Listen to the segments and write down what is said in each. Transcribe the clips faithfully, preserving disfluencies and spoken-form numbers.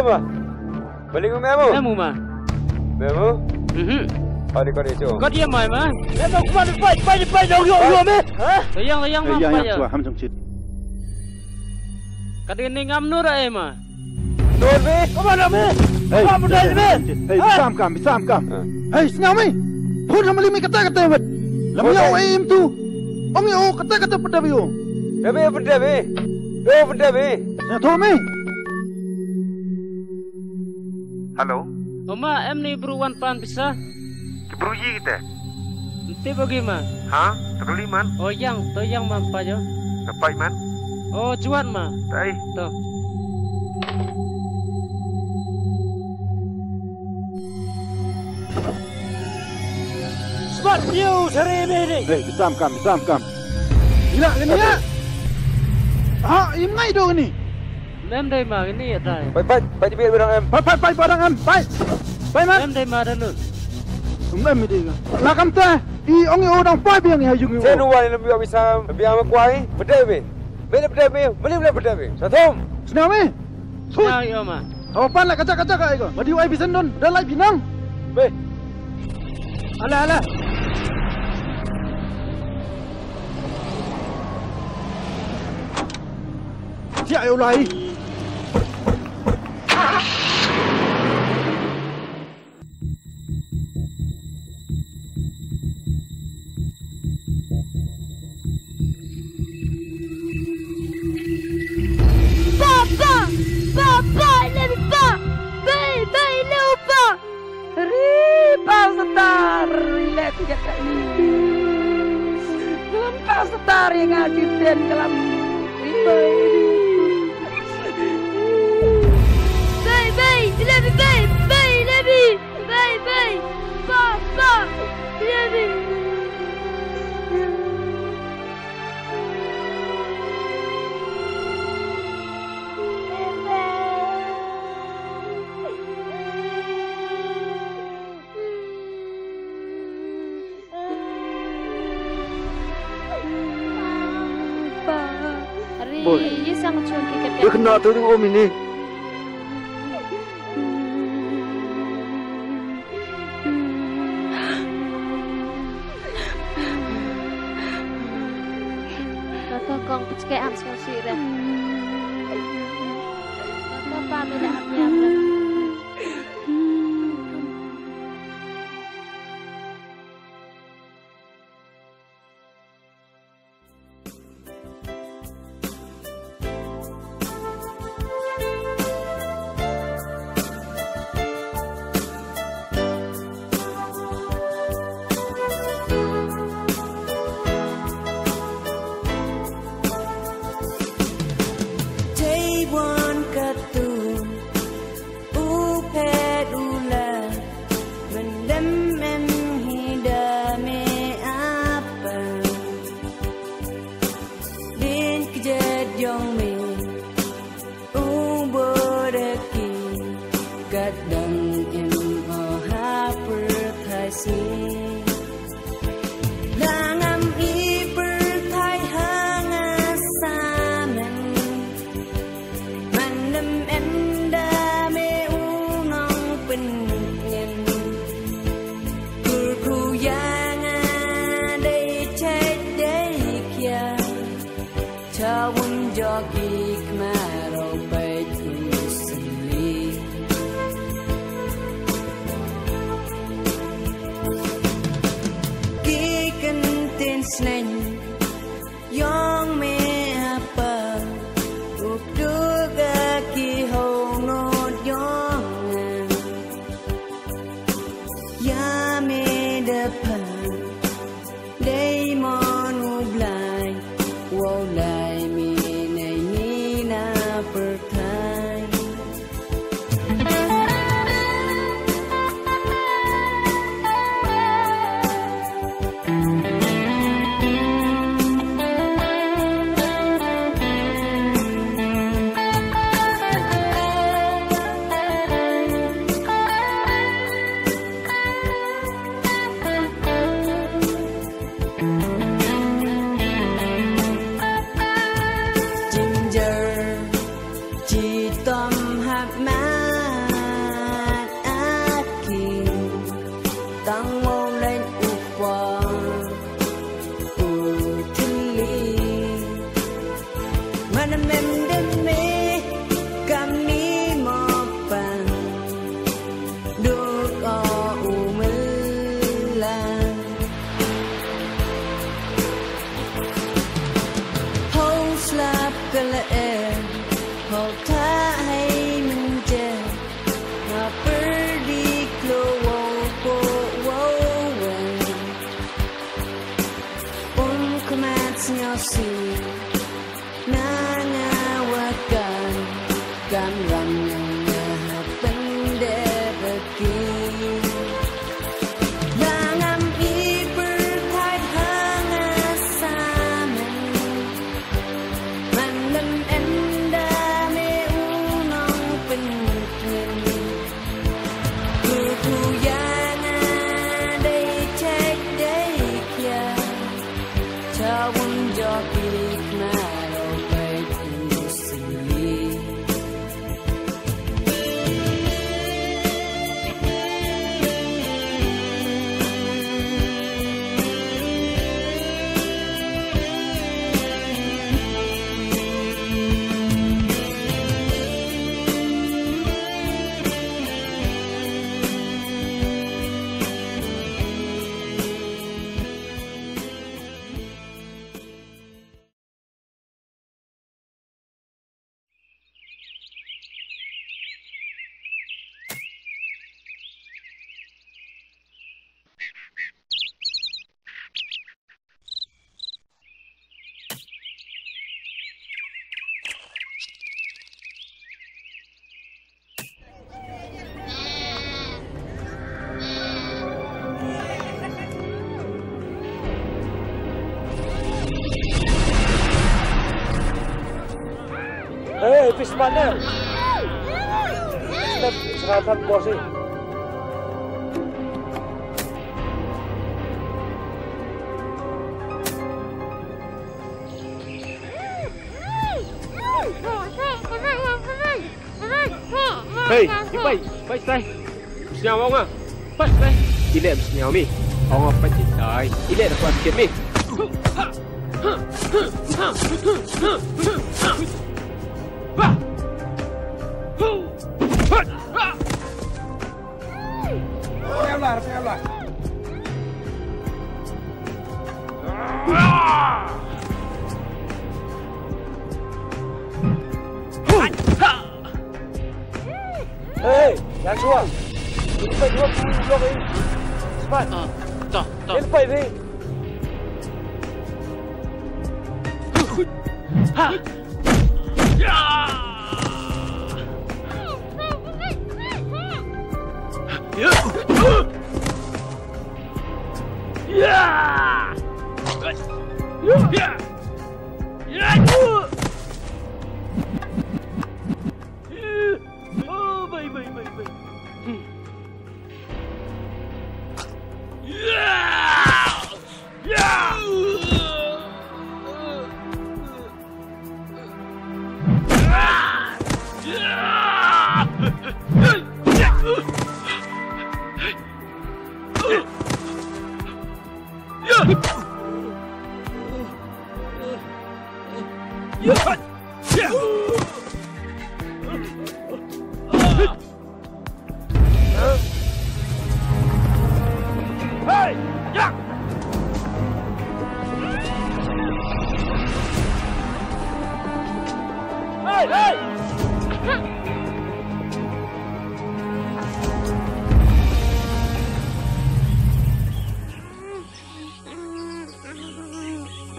Ma. Balik ma, memu. Memu ma. Memu. Mhm. Hari kau dia, Cok. Kau dia mai ma. Memu, kau mana? Pai, pai, pai, dong, yo, yo, me. Ha? Tayang, tayang ma, pai ya. Chua, ham jong chit. Kat ini ngam nur ai ma. Nur me. Kau mana me? Hei, kau mana me? Hei, sam kam, sam kam. Ha. Hei, sngam me. Phone ham li me kata kata wet. Lam yo em tu. Ong yo kata kata pada bio. Pada bio, pada bio. Yo, pada bio. Ya, tho me. Hello. O ma, em ni bru wan pan pisa. Ki bru yi kite. Nti bagi ma. Ha? Takali man. O yang, to yang ma pa jo. Dapai man. O juat ma. Tai. To. Smart view sari bini. Hei, bisam kam, bisam kam. Ila, kini ya. Ha, im ngai do kini. Mem dei ma, kini ya dai. Pai, pai, pai, pai, barang em. Pai, pai, pai, barang em. Pai. Pai, man. Mem dei ma, danun. Mem dei ma. Lakam te. I ong i o dang pai biang i ha yung i o. Sen uwai lam biang bisa, biang ma kwai. Bedai bi. Mele bedai bi. Mele bedai bi. Sathom. Sna me. Sna yo ma. Aw pan la kajak kajak ai ko. Wadi wai bisan don. Da lai binang. Be. Ala, ala. Siap, ayo lai. Pa, pa, pa, pa, le pa, bai, bai, le pa. Ri, pa setar, ri le tiga kali. Dalam pa setar yang aku ten dalam. Bai, bai, bai, le bai, bai, le bai. Bai, bai. Pa, pa. Bai, bai. Pa. Ari, ye sang chun ki kat. Ye kena tu tu, oh, mini. Kata kong pechke am sngewsih re. Kata pa mi da hap nyam re. Jai wan katu. U phet u la, myndem em hi da me apa. Din kjat yong me, u boreki, kat dang em o ha pyrthai si. Dang am i pyrthai ha nga samen. Man lem em da me u nongpynïaid. Kyrkhu ya nga dei chait dei khiah. Chawun jok i khmat o peit u sylli. Ki kyntien sneiñ. Yong me apa, u pduk a ki hau ngut yong nga. Ya me da pha, dei mon u Blai, wow lai me nei ni na pyrthai. Leh e, hok tha hei mynje, nga pyrdi klo wow po wow wen. Um khmat sñiaw si, na nga wa kan, kam ram nga ha pyndep ki. Dang am i pyrthai ha nga samen. Man lem em da me u nongpyntngen. Ku ku ya nga dei chait dei khia. Chawun jok i khmat o pait u sili. Hey, fish man, eh. Step, seratan bos ni. Hey, i pai, pai stai. Sñiaw ong nga. Pai stai. I leh sñiaw mi. Ong nga pai stai. I leh da pat kit mi. Hey, yan chua. Ini pai dua puluh blok ini. Cepat. Ah, toh, toh. Ini pai ni. Ha. Ya. Ya. Ya. Ya. Ya. Oh, bye, bye, bye, bye.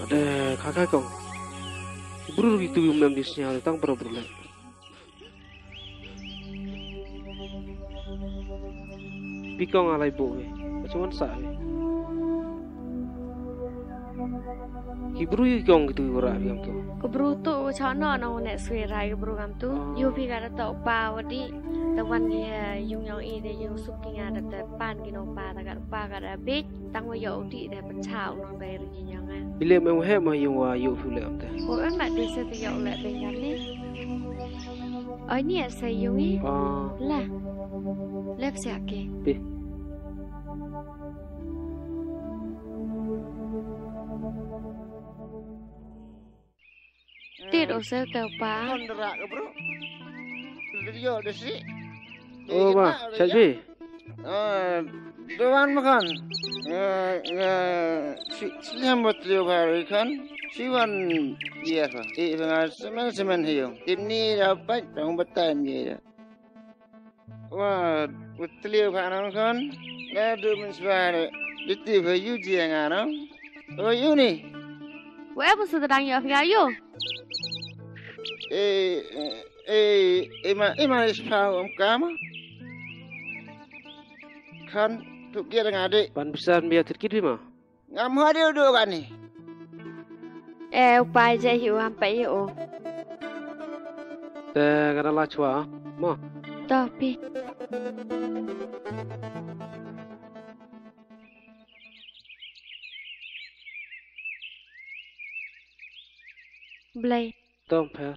Ade, kha kha kong. Bru itu yung mem di sñiaw, tang bru bru le. Pi kong alai bo we, ka chungan sa we. Ki bru i kong kitu i wara pi kam tu. Ka bru tu u cha no no ne swe rai ka bru kam tu. Ah. Yu pi ka da to pa wa di, da wan ki, eh, yung yong i de yung sup ki nga da te pan ki no pa da ka pa ka da bit. Tang wa yoh u dih de pynchah u nong dei ri yong nga. Ile me u he ma yung wa yoh phi u le am te. Ko em ma de se te yoh le te yam ni. Oi ni a se yung i. Ah. La. Le psiak ke. Ti. Tit u sel te u pa. Kon dra ka bru. Video de si. Oh, ma, chat bi. Ah, dewan makan. Eh, eh, si, si liam buat video kari kan. Chiwan, ya, e, nga semen semen ha yung. Tip ni da pat, tang batai ni da. Wa, u tliu pha nang khon. Na du min swa re. Diti pha yu ji nga nang. O yu ni. Wa, e, pha sa dang ya pha yu. E, e, e, ma, e, ma, is pha um kama. Khon, tu kira nga de. Ban bisan bia tit kit bi ma. Ngam hadi u du kani. E, u pai je hi u ham pai hi u. Te ka da la chwa, mo. To pi. Blai. Tong pher.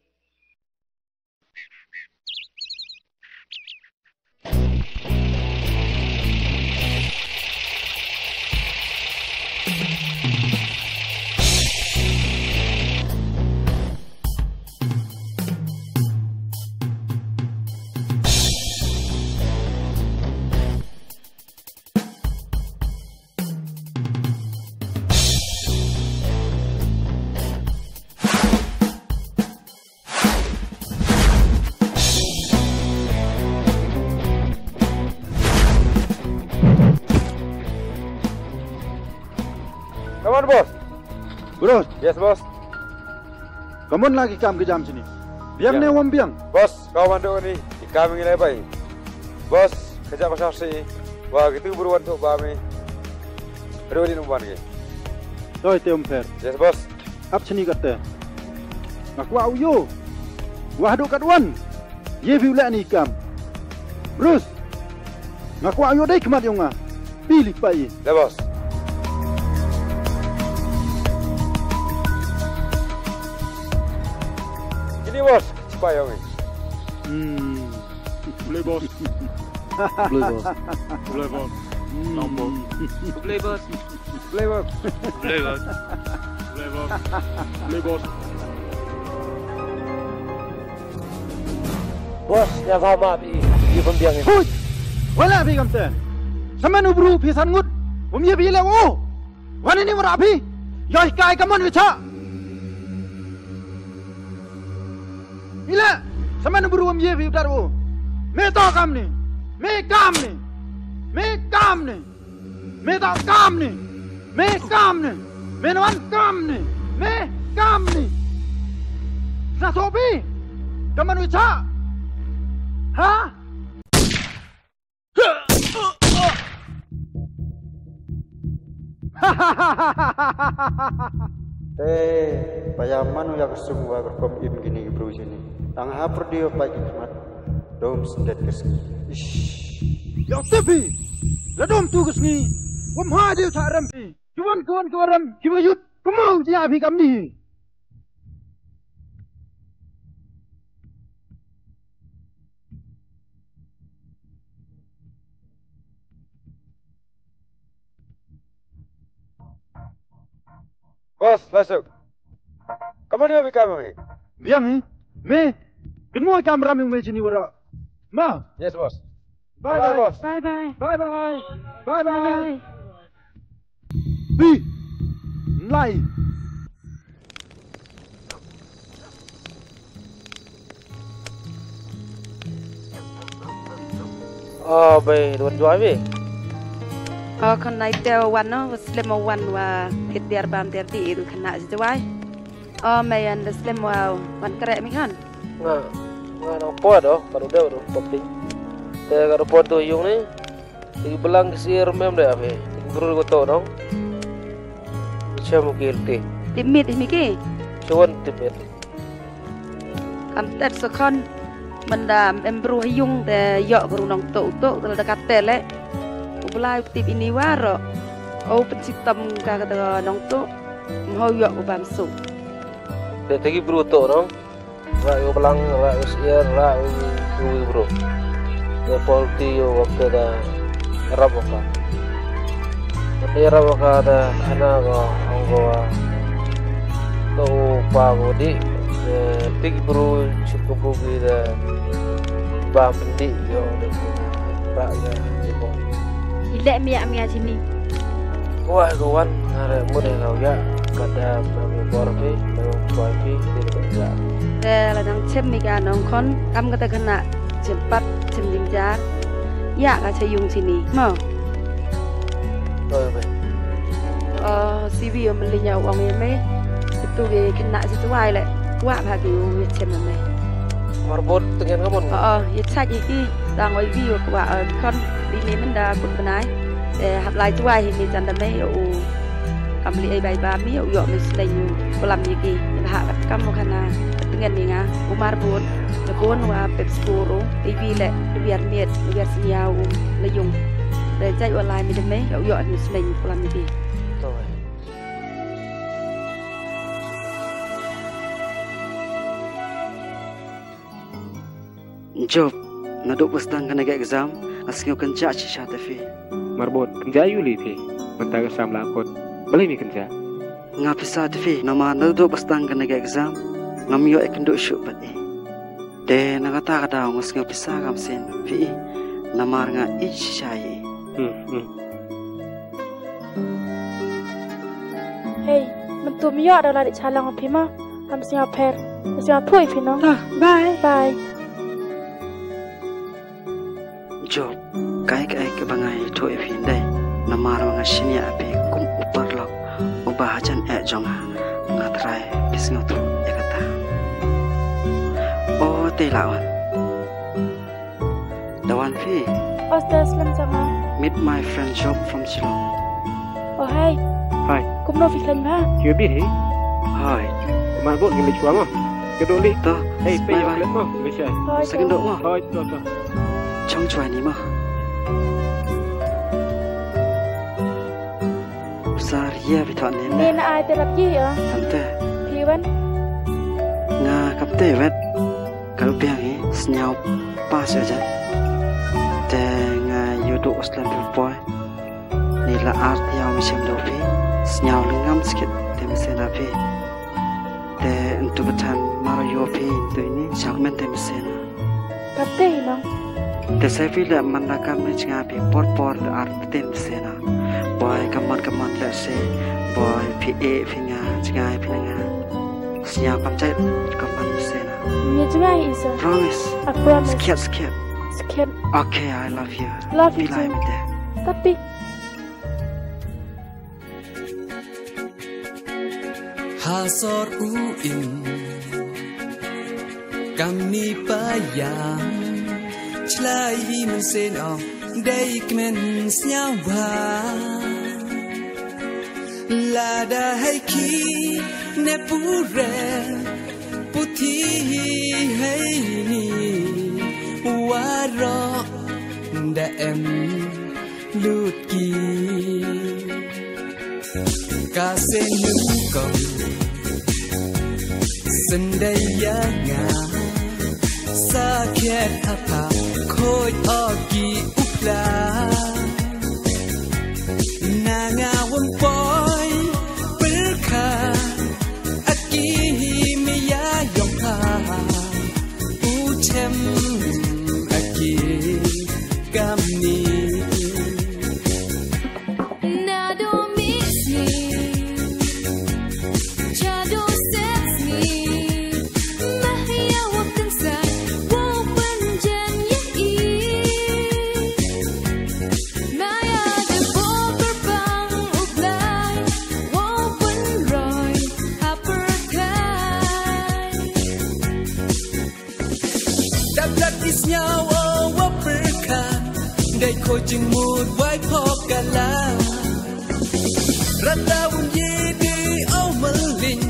Come on, boss. Bro. Yes, boss. Come on, lagi kam ki jam sini. Biang ne wam biang. Boss, kau mandu ni. Ikam ngi lai bai. Boss, kerja ko sasi. Wa, gitu buruan tu ba mi. Aduh, ni numban ki. Toi te um pher. Yes, boss. Ap chini kate. Nga kwah u yoh. Wah du kat wan. Ye phi u leh ni kam. Bruce. Nga kwah u yoh dei khmat yong nga. Pili pa i. Le, boss. Ini, boss. Chipa yong i. Hmm. Blai, boss. Blai, boss. Blai, boss. Hmm. Long, boss. Blai, boss. Blai, boss. Blai, boss. Blai, boss. Blai, boss. Boss, ya pha ma phi, phi pynbiang i. Huj! Wala phi kamte. Samen u bru phi san ngut. Um ye phi le u. Wan ini wara phi. Yoi kai ka mon wi cha. Ila, samen u bru um ye phi u dar u. Me to kam ni. Me kam ni. Me kam ni. Me to kam ni. Me kam ni. Me wan kam ni. Me kam ni. Sa so phi. Ka mon wi cha. Ha? Te, paya manu ya ka sung wa ka rukom im kini ki bru chini. Tang ha pyrdi wa pa ki khmat. Dom syndet ka sngi. Ish. Ya te phi. La dom tu ka sngi. Wam ha de u tha ram phi. Ki wan, ki wan, ki wan ram. Ki wa yut. Kumau ji ya phi kam ni. Boss, masuk. Kamu ni, Abi, kamu ni? Biang, eh? Me, kynmaw kam ram yong me chini wara. Ma. Yes, boss. Bye, bye, bye, boss. Bye, bye. Bye, bye. Bye, bye. Bye. Bi. Nlai. O, bei, wan jwai bi. O, khon nai te wan no, wa slem o wan wa kit biar bam biar di i du khana jwai. O, mei an da slem wa wan kre mi khon. Nga, nga no po do, ka du de du pop di. Te ka du po du yung ni. Ti balang ki sir mem de abe. Ti bru ko to no. Chem ki ti. Ti mit mi ki. Chuan ti mit. Kam tet sa khon. Manda em bru ha yung te yoh bru nong to to te da kat te le. U Blai u tip ini waro. O pynchitom ka ka nong to. Mho yoh u bam su. Te te ki bru to no. Ra u balang, ra u sir, ra u, u bru. Te pol ti u waktu da rap waka. Manda rap waka da khana ko, ong ko wa. To u pa ko di, eh, ti ki bru, chip ko bru ki da bam di, yo, de. Ra ya, di ko. Ile mi ya, mi ya chini. Wah, ko wan, ngare mu de kau ya. Ka da, ba mi bor phi, ba mi bor phi, di ka ja. Te la dang chem mi ka nong khon, kam ka ta khana chem pat, chem jingjar. Ya ka cha yung chini, mo. Oi, oi. Oh, C V o mali nya ong ya me. Itu ke kena si tuai le. Wa ba ki u ya chem me. Marbot tengen ka mon. Oh, oh, ya cha ki ki. Dang oi vi wa wa, eh, khon di ni menda put benai. Eh, hap lai tuai hi ni jan da me u. Kam li ai bai ba mi u yoh mi sleng u. Kulam ni ki. Ba ha kam mo khana. Tengen ni nga. U marbot. Te kon wa pep skuru. Ai vi le. Wiar miet. Wiar sniaw u. Le yung. Te jai wa lai mi da me. U yoh mi sleng u. Kulam ni ki. Job, nadooh wa sdang kane ka exam, nga sngew kynjah shisha te phi. Marbot, kynjah u li phi. Mynta ka sam la kot. Balei mi kynjah? Nga pisa te phi, namar nadooh wa sdang kane ka exam, ngam yoh e kynduh shuh pat i. Te na kata ka daw nga sngew pisa kam sien phi i, namar nga i shisha i. Hmm, hmm. Hey, mynta mi yoh da la di chalong phi ma. Kam sñiaw pher. Sñiaw phui phi no. Ah, bye. Bye. Job, kai kai ka ba ngai thui phi ndai. Namar wa nga sñiaw phi kum u paralok. U ba hajan e jong nga. Nga trai phi sñiaw thui ya kata. O, te la wan. Da wan phi. Hostel slem sama. Meet my friend Job from Shillong. Oh, hi. Hi. Kumno phi khlaiñ bha? Kiwa bit hi. Hi. Marbot ngi leit chwa mo. Ka do leit. To. Hey, pe bye bye. Mo. Leit chwa. Hi, second to. Mo. Hi, to, to. Chong chwa ni mo. Sar ya bi thon ni. Ni na ai te rap ye ya. Ante. Phi wan. Nga kam te wet. Ka biang hi, sñiaw pa se ja. Te nga yoh du u slem phi poi. Ni la ar yaw mi chem do phi. Sñiaw lingam skit te mi sena phi. Te ntu batan mara yoh phi ntu ini chak men te mi sena. Kate hi nong. Te se phi le man la kam ni chnga phi por por le ar te mi sena. Boi, kaman, kaman, let's say, boi, phi e, phi nga, jngai, phi nga. Sñiaw kam chait, kaman, sena. Ni jngai isa. Promise. I promise. Skit, skit. Skit. Okay, I love you. Love you too. Bilai mete. Tapi. Ha sor u im. Kamni pa yang, chlai hi mynsiem ong, dei kmen sñiaw bha. Lada hei ki, ne pure, puthi hei ni, waroh da em. Lut ki ka senu kong, syndai ya nga, sakhiat hapa khoi o ki u pla. Na nga wym poi pyrkhat, a ki hi maya yong pha, u chem a ki kamni. Nado mix ni, chado sex ni, mahia wa pynsan, wa pynjan ya i. Maya de bopper pang u Blai, wa pynroi, ha pyrkhai. Dap dap i sñiaw o wa pyrkhat, dei khoi jingmut wai phok ka la. Rata wym ye de o mylliñ,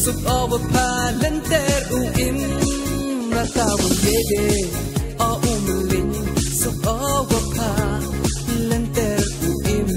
suk o wa pha lynter u im. Rata wym ye de o u mylliñ, suk o wa pha lynter u im.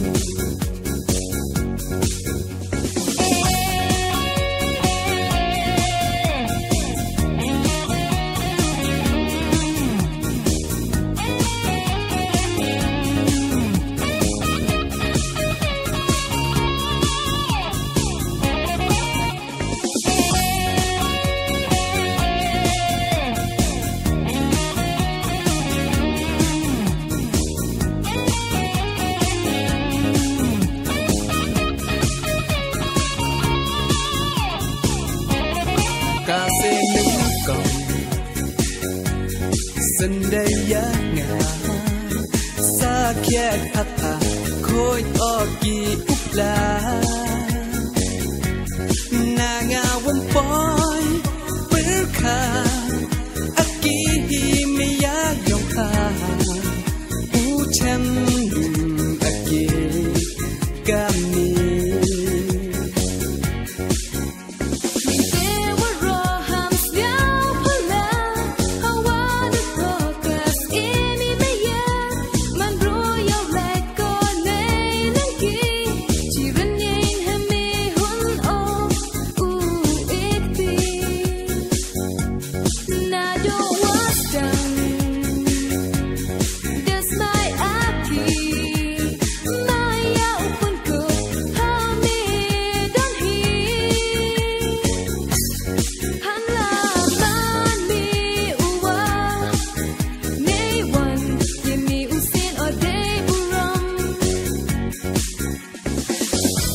Sendaya nga, sakhiat haka, khoi o ki u pla. Na nga wym poi pyrkhat, a ki hi maya yong pha. U chem aki kamni.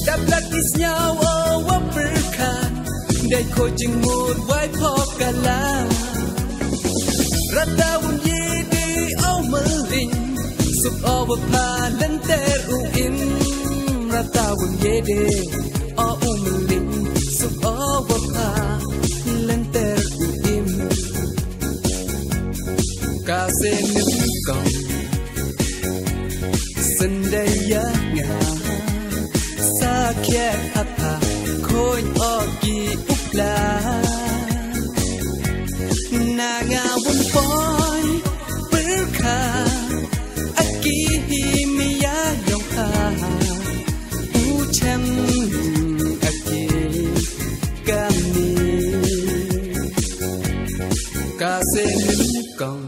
Dap lak i sñiaw o wa pyrkhat, dei ko jingmut wai phok ka la. Rata wun ye de o mylliñ, suk o wa pha lynter u im. Rata wun ye de o u mylliñ, suk o wa pha lynter u im. Ka se nyngkong. Sendaya nga, sakhiat haka, khoi o ki u pla. Na nga wym poi pyrkhat, a ki hi maya yong pha. U chem aki kamni. Ka se nyngkong.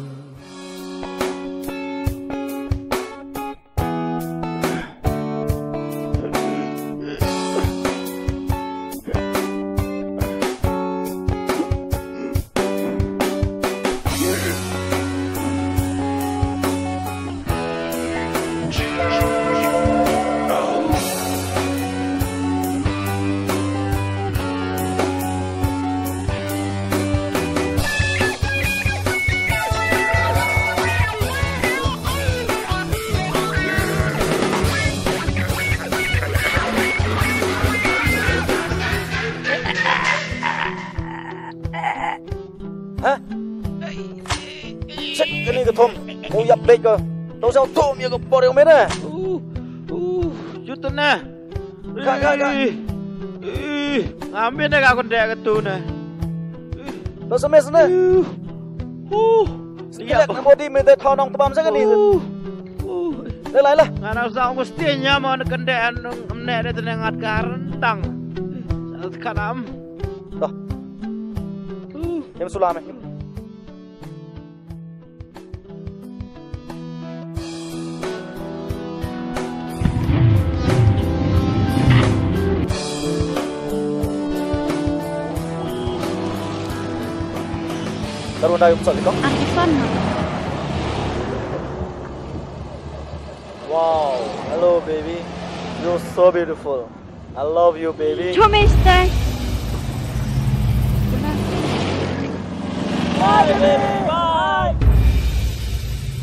Ha? Check kani ka thum. Mo yap leh ka. To sa thum ya ka por ya me na. Uh, uh, jutna. Ka, ka, ka. Ih, ih, ngam bin na ka kon dek ka tu na. Ih. To sa mes na. Uh, uh. Skelek na body me te thonong tebam sa kani. Uh, uh. Lai, lai, lai. Nga na sa mesti nyam on kende anung amne de tenengat karentang. Sa kanam. Toh. Uh. Em sula me. Taru na yung sa likod. Ang ipan na. Wow, hello baby. You're so beautiful. I love you, baby. Chome stay. Bye, baby. Bye.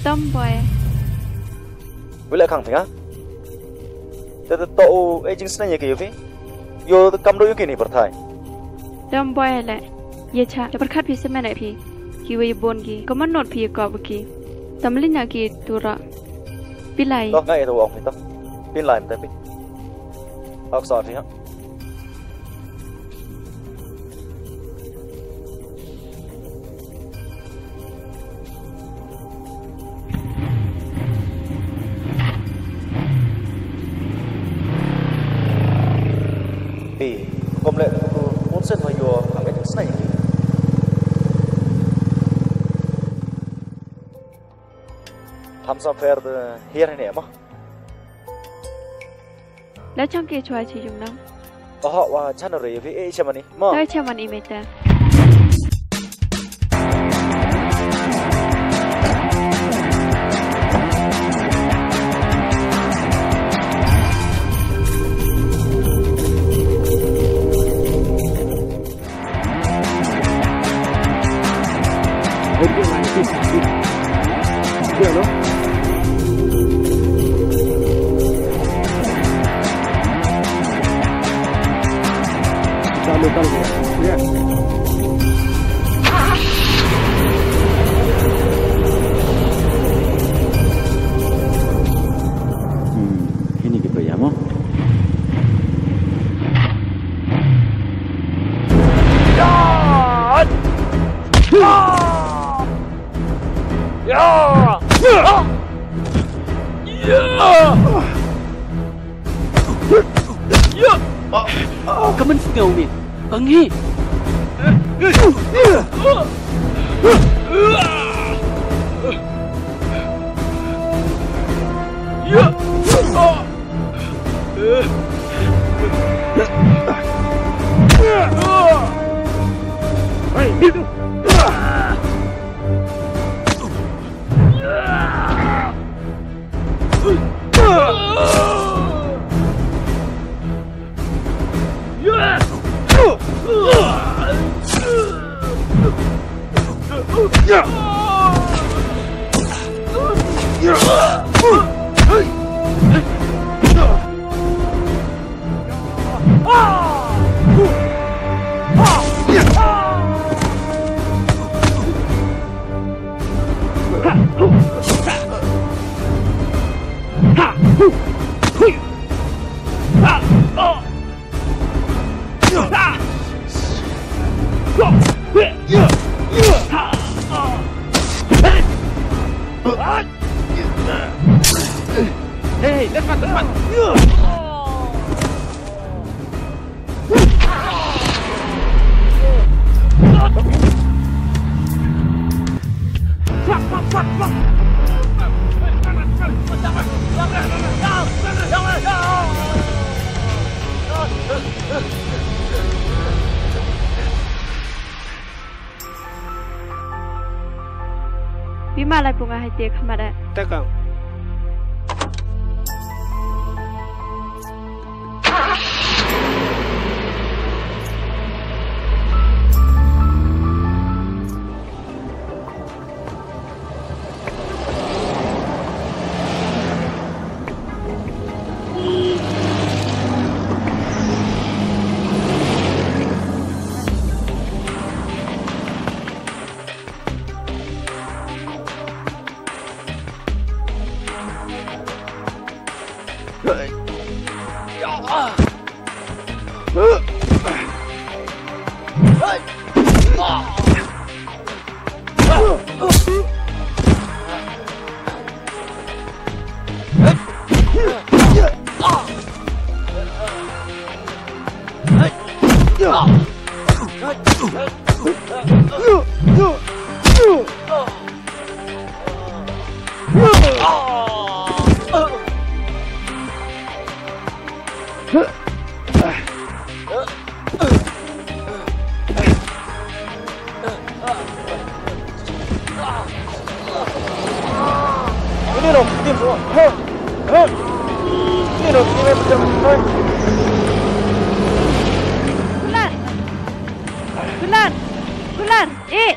Tomboy. Wile khang thinga. Te te to u e jingsneng ya ki yu phi. Yo kam do yu ki ni pyrthai. Tomboy le. Ye cha, te pyrkhat phi semen e phi. Ki wei bon ki. Ko man not phi ko ki. Tamlin na ki tura. Pilai. Toh, ngai to ong phi toh. Pilai mte phi. Ak sa phi ha. Pi, kom le, ko sen ma yo, am e snai. Tham sa fair de hiar ne ma. La chang ke chwa chi yung nang. Oho, wa chana re, phi e chamani. Mo. Ta chamani meta. Audio license. Hello. Hello, hello. Yeah. Hmm, ini kita ya mo. Ka man sñiaw ni, ka ngi. Hey, left, left, left. Pi ma lai punga hai te khmat eh. Takang. Ini dong, tim semua. Hei. Hei. Ini dong, tim yang betul. Hei. Kular. Kular. Kular. Eh.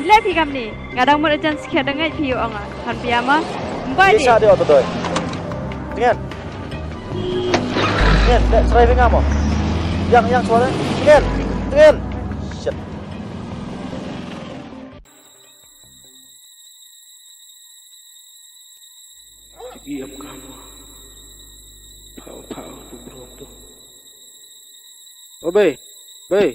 Ile phi kamni. Nga dang mut ajan skhiat dang ngai phi ong a. Han pia ma. Mbai di. Isa de oto doi. Tingen. Tingen, de serai phi nga mo. Yang, yang suara. Tingen. Tingen. Shit. Ki ap ka mo. Pau, pau, tu bro tu. O bei, bei.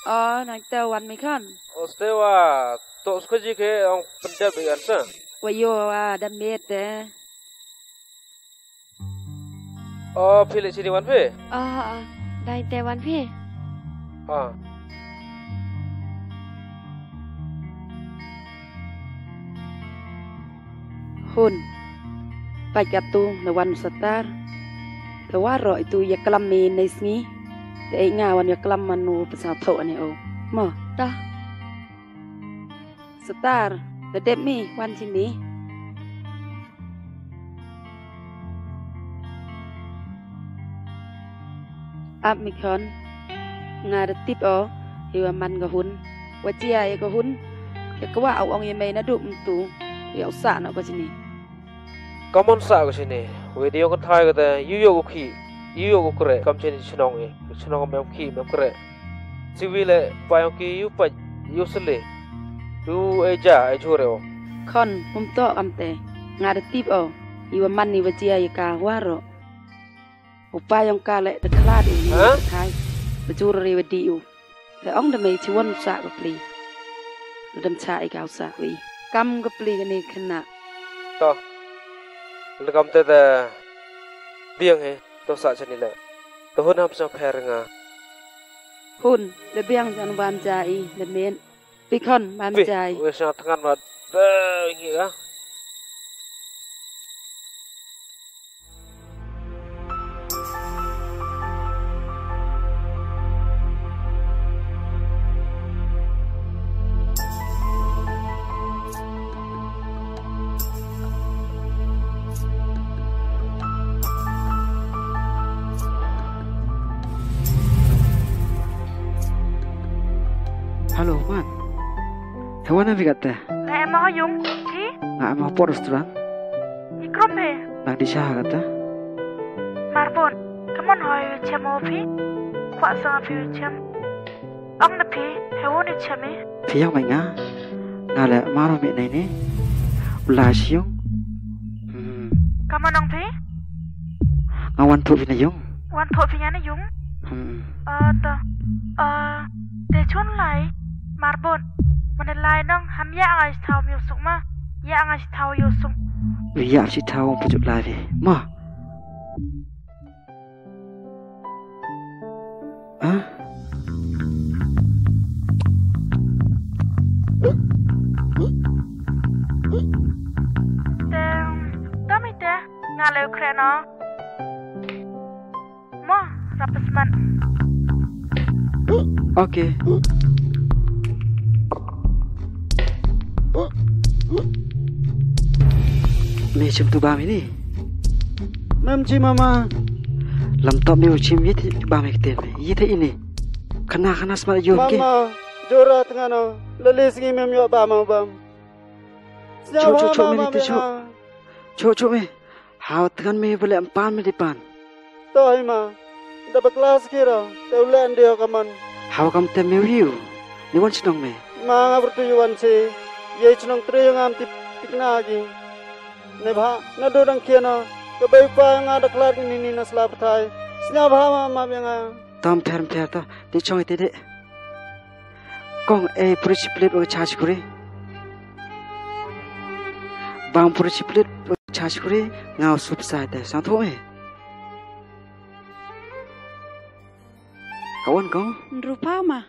O, nang te wan mi khan. O, ste wa, to sko ji ke ong pendep bi kan sa. Wa yo wa da met te. O, phi le chini wan phi? O, o, dai te wan phi. Ha. Hun. Pait katu na wan u Satar. Te waroh itu ya klam mi nei sngi. Te ei nga wan ya klam man u pasa tho ne o. Mo. Ta. Satar, da dep mi wan chini. Ap mi khon, nga da tip o, Iwa man ka hun. Wa jia ya ka hun. Ya ka wa au ong ya mei na du mtu. Ya u sah noh ka chini. Ka mon sah ka chini. Wei di yong ka thai ka te, yu yoh u ki, yu yoh u kre, kam chini chnong i. Chnong mem ki, mem kre. Siwi le, pa yong ki yu pa, yu sele. Du e ja, e jure o. Khon, um toh kam te. Nga da tip o. Iwa man iwa jia ya ka wa ro. U pa yong ka le da khlad u ni. Ha? Thai. Ba jur re wa di u. Le ong da mei chi won sah ka pli. Le dam cha i ka u sah wi. Kam ka pli ka ni khana. To. Le kam te da biang he. To sah chani le. To hun ham sa pher nga. Hun, le biang jan wan ja i, le men. Pi khon, wan ja i. Wi sa thngan wa. Be ngi ga. Hello, man. Hewan na bigat te? Nga em ha yung, phi? Nga em ha por restaurant. I krom phi? Nang di sha ha kata. Marbon, kaman hoi chem o phi? Kwa sa phi chem. Ong na phi, hewan i chem i. Phi yang mai nga. Nga le maro mi nei ni. Ula siung. Hmm. Kaman ong phi? Nga wan thu phi na yung. Wan thoh phi nga na yung. Hmm. Ah, to. Ah, te chun lai, Marbon. Mane lai nong, ham ya ngai thau mi usuk ma. Ya ngai thau i usuk. Ya si thau pajut lai phi. Ma. Ah? Te, tami te, nga le u kre no. Mo, rapasman. Okay. Me chim tu ba mi ni. Mem chi mama. Lam top mi u chim ye thi ba mi kten me. Ye thi ini. Khana khana smat yo ke. Mama, jora tngano. Lele sngi mem yo ba ma bam. Cho, cho, cho, me ni te cho. Cho, cho, me. Haw tngan me bale em pan me di pan. To hi ma. Da ba klas kira, te u le ndi ho kaman. Haw kam te me wiu. Ni wan chnong me. Ma nga bertu yu wan si. Ye chnong tri ngam tip tikna gi. Ne bha, na do dang kiana. Ka bai pa nga da klar ni ni na sla pathai. Snya bha ma ma nga. Tam pher pher ta. Di chong ite de. Kong e puri chiplit o chach kuri. Bang puri chiplit o chach kuri nga sup sa te sang tho e. Kawan kong? Rupa ma.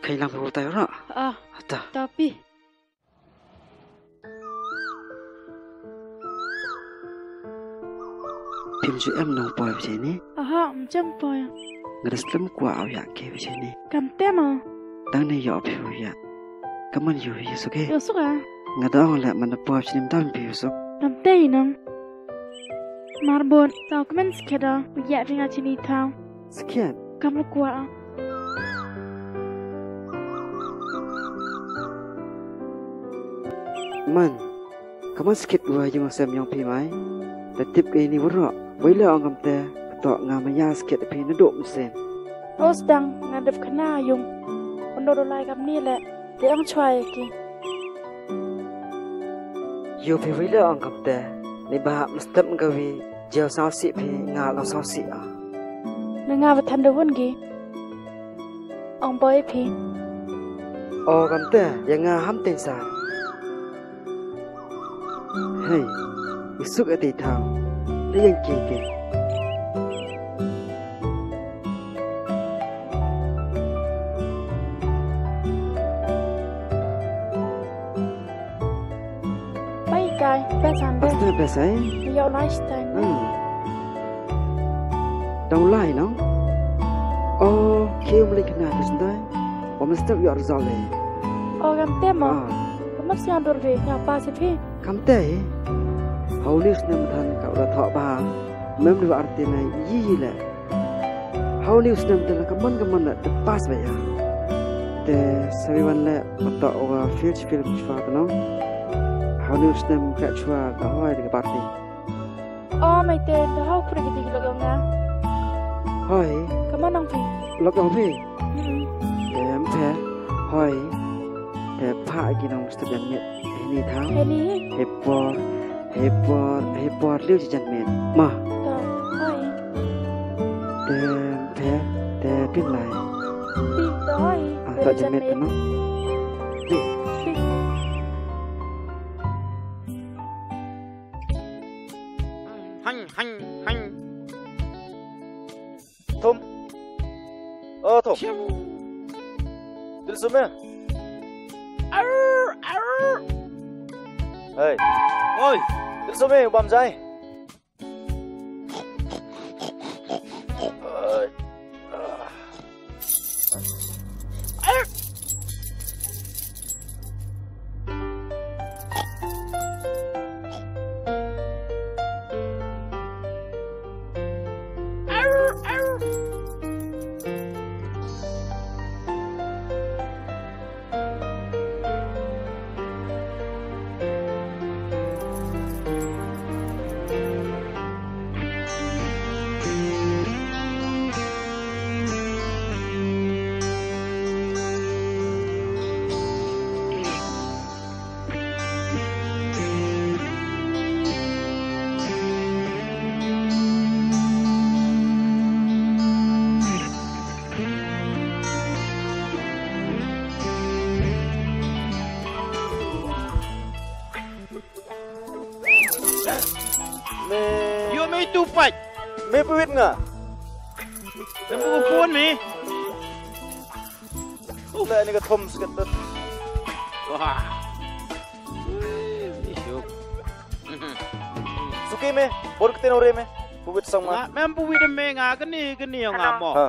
Kai lang phi utai ora. Ah. Ata. Tapi. Phim ju em nong poi bisi ni. Aha, em jem poi. Nga da slem kwah au ya ke bisi ni. Kam te ma. Dang ne yo phi u ya. Kaman yo yo suk e. Yo suk a. Nga da ong le man da poi bisi ni dang phi yo suk. Kam te i nong. Marbon, sa kmen skeda, u ya phi nga chini thau. Skhiat. Kam u kwah. Man, kaman skhiat wa yung sem yong phi mai. Da tip ke ini waro. Wei le ong kam te, to nga ma ya skhiat phi na do msen. O sdang, nga dep khana yung. Undo do lai kam ni le, te ong chwa ya ki. Yo phi wei le ong kam te, ni ba mstep nga wi. Jeo saw si phi nga long saw si a. Na nga ba than da won gi. Ong boi phi. O kam te, ya nga ham teng sa. Hei, i suk a te thau. Le yang ki ke. Pai kai, pesan de. Asta pesan. Yo lifestyle. Hmm. Dang lai no? Oh, ke um link na pesan de. Wa mesti yo result de. Oh, kam tema. Ah. Kamu siang dur be, ya pasi phi. Kamte hi. Hau ni u snem than ka u da thoh bha. Mem du arti na yi yi le. Hau ni u snem te la kaman kaman la te pass bha ya. Te sawi wan le, ma toh wa feel feel chwa te no. Hau ni u snem ka chwa da hoi de ka party. O, mai te, da hau pura ki digi lok yong nga. Hoi. Kaman nong phi? Lok yong phi? Hmm. Em phi. Hoi. Te pha ki nong step yang mit. Heni thang. Heni. Hei por. Hei por. Hei por liu chi jan mit. Ma. To, hoi. Te em phi. Te pin lai. Pin to hoi. Ah, to jan mit no. Pin. Pin. Hang, hang, hang. Thum. O, Thum. Dil sum e. Arr, arr. Hei. Oi. Dil sum e, u bam jai. Me. Yo, me tu pat. Me pawit nga. Em bu phone me. Ula ni ka Thum sket. Wah. Ui, ni syuk. Suki me, bor kete nore me. Pawit sang ma. Nga, mem pawit me nga, kani, kani nga mo. Ha.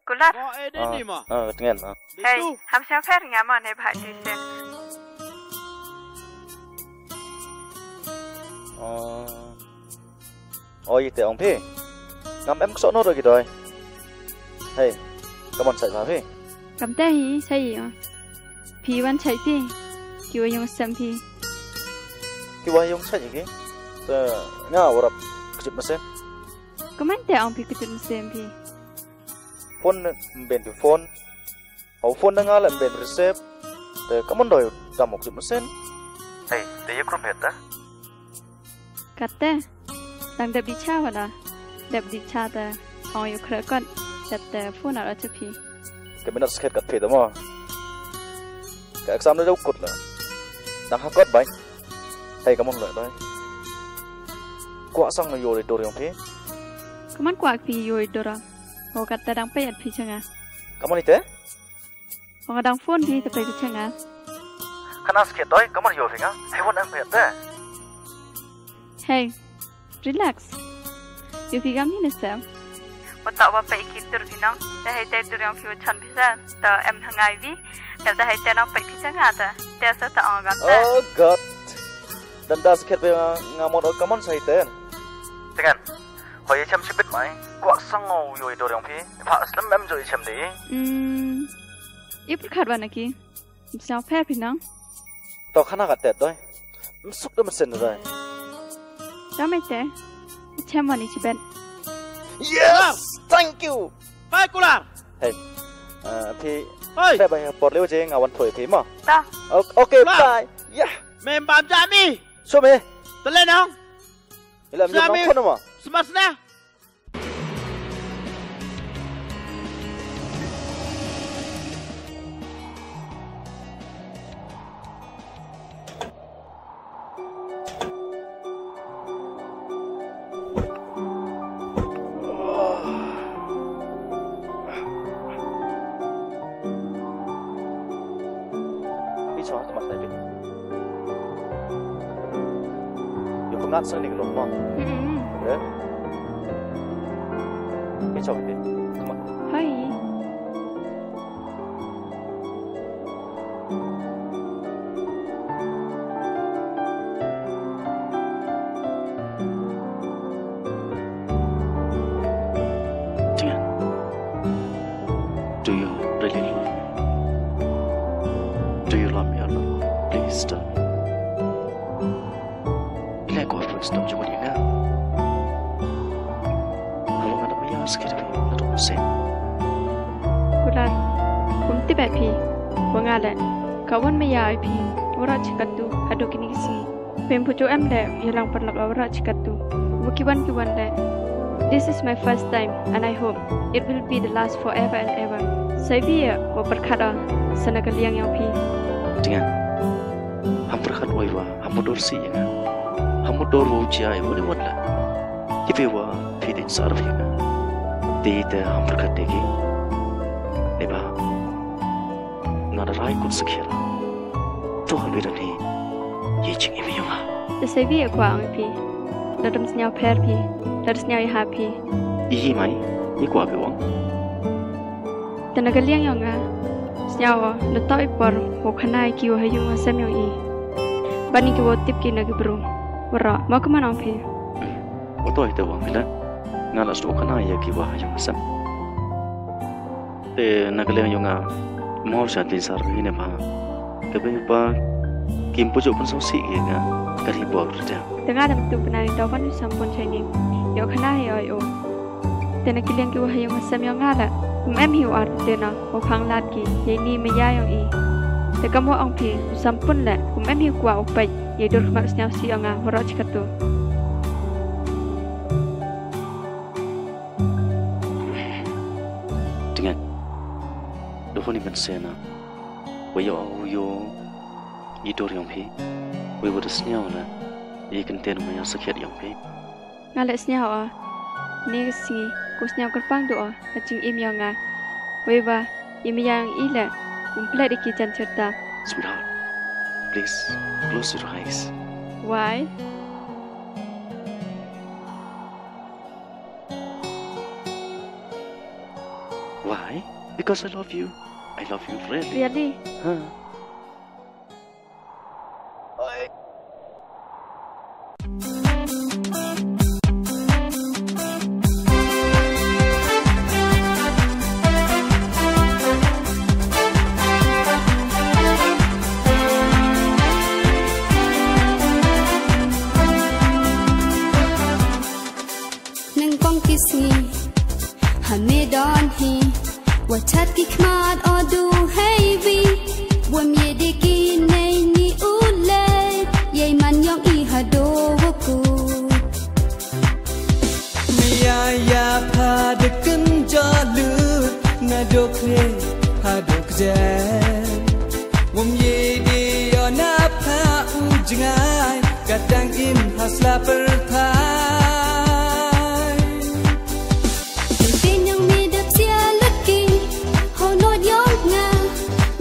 Kular. Mo, eh, deni mo. Ah, tngen, ah. Hei, ham sñiaw pher nga mo ne bha ti sen. Oh. Oi, te ong phi. Ngam em ksoh no ro ki doi. Hei, kammon chait bha phi. Kamte hi, chait o. Phi wan chait phi. Ki wa yung sem phi. Ki wa yung chait ki. Te nga warap kjut masen. Kammon te ong phi kjut masen phi. Phone na, mben phi phone. Hau phone na nga la mben receive. Te kammon doi dam ok jut masen. Hei, te ye krum het da. Katte. Dang dep di cha wala. Dep di cha te. Ong yu kre kot. Dep te phone ar o cha phi. Te minat skhet kat phi te mo. Ka exam da u kut la. Dang ha kot bai. Hei, kammon le doi. Kwah sang yo le dor yong phi. Kammon kwah phi yo le dor. Ho katte dang peit phi cha nga. Kammon ite? Ho nga dang phone phi te peit phi cha nga. Khana skhet doi, kammon yo phi nga. Hei, wan ang peit te. Hei, relax. Yo phi kam ni ne sem. Wa ta wa peit ki tur phi nong. Te hei te tur yong phi wa chan phi sa. Ta em ha ngai wi. Te ta hei te nong peit phi cha nga ta. Te sa ta ong gam ta. Oh God. Dan da skhet phi nga, nga mo doi kammon sa hei te. Tengan. Hoi, chem chibit mai. Kwah sang o yo i dor yong phi. Pha slem em jo i chem de. Hmm. I pyrkhat wa na ki. Sñiaw pher phi nong. To khana ka tet doi. Msuk da masen doi. Dam ite. Chem wa ni chibet. Yes! Thank you! Hei, Kular! Hei. Ah, phi. Hei! Te bai por leu je nga wan thoi phi mo. Ta. Ok, ok, Kular! Bye. Yeah. Mem bam ja mi. So me. Tele nong. Ila mi nong phone mo. Smasna. Pi chong ka mat dai pi. Yo ko ngat sang ni ka lok mo. Mm-mm. Eh? Pi chong pi. Ka mat. Hai. Sdom jingmut ya nga. Hawa nga da maya sakhiat phi nadooh u sien. Kular, kum tip phi wa nga leh, ka wan maya i phi waroh chi kattu hadooh kini ki sngi. Pynphuh em leh yalang paralok waroh chi kattu, wa ki wan ki wan leh. This is my first time and I hope it will be the last forever and ever. Sa iwi ya wa pyrkhat o sa na ka liang yong phi. Dinga. Ham pyrkhat wei wa, ham mutdur si ya nga. Ham mutdur wa u jia i wa ni wat la. Ki phi wa phi deiñ sar phi nga. Te te ham pyrkhat de ki. Neibhah nga da rai kut sakhiat. To ha lwi da ni. Ye jingim yong nga. Te sa iwi ya kwah ong phi. Lada ym sñiaw pher phi. Lada sñiaw ya ha phi. I hi mai. Ye kwah phi ong. Te na ka liang yong nga, sñiaw o, da toh i por wow khana ya ki wa ha yung ha sem yong i. Bad ni ki wow tip ki na ki bru waroh. Mo ka man ong phi. Hmm. Wa toh i te wa ong phi la. Nga la sdang khana ya ki wa ha yung ha sem. Te na ka liang yong nga, mo sa tin sar phi neibhah. Ka bei pa kim pu jooh pynsñiawsih ya nga ka ri bor te. Te nga dam tu pynai to kan u sampun chaining. Yow khana hi oi o. Te na ki liang ki wa ha yung ha sem yong nga la. Kum em hi u ar te na, u khang lad ki, yei ni maya yong i. Te kam wa ong phi, u sampun la, kum em hi u kwah u peit, yei dur khmat sñiawsih yong nga, waroh chi kattu. Dinga. Dohoni kan sena. Wa yow, yow. I dur yong phi. Wei wa da sñiaw la. I kynten maya sakhiat yong phi. Nga leh sñiaw o. Ni ka sngi, ko sñiaw kyrpang du o, ha jingim yong nga. Wei wa, i maya yong i leh, um plet i ki jan chirta. Sweetheart, please, close your eyes. Why? Why? Because I love you. I love you really. Really? Huh? Nyngkong ki sngi, ha me don hi, wa chat ki khmat o du heiwi, wym ye de ki nei ni u leh, yei man yong i hadooh wa kut. Maya ya pha de kynja lut, nadooh kre hadooh kjer. Wym ye de yow na pha u jngai, ka dang im ha sla pyrthai. Te nyngkong mi dap sia laki, ho nod yong nga,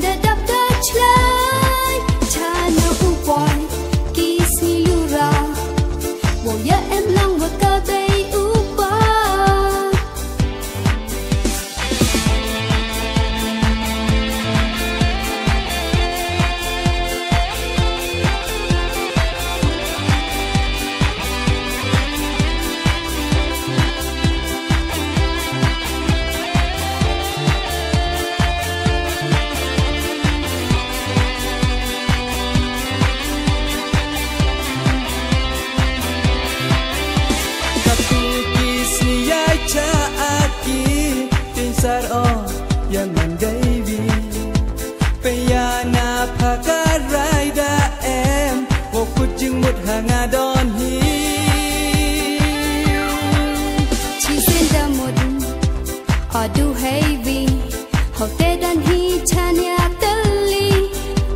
da dap da chlai, cha na u boi, ki sngi lura, wow ya em lang wa ka bei u boi. Katu ki sngi ya cha aki, tin sar o, ya man deiwi. Pya na pha ka rai da em, wow kut jingmut ha nga don hi. Chi sien da mut, o du heiwi, ho te don hi chan ya tali.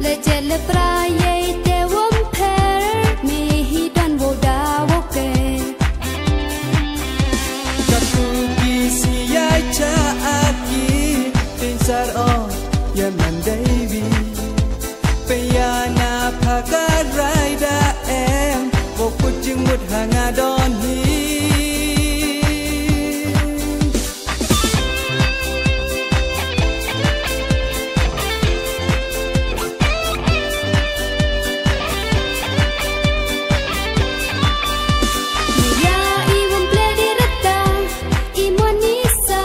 Le je le pra yei te wym pher, mi hi don wow da wow ke. Katu ki sngi ya cha aki, tin sar o, ya man deiwi. Pya na pha ka rai da em, wow kut jingmut ha nga don hi. Maya i wym plet i rta, i mon i sa,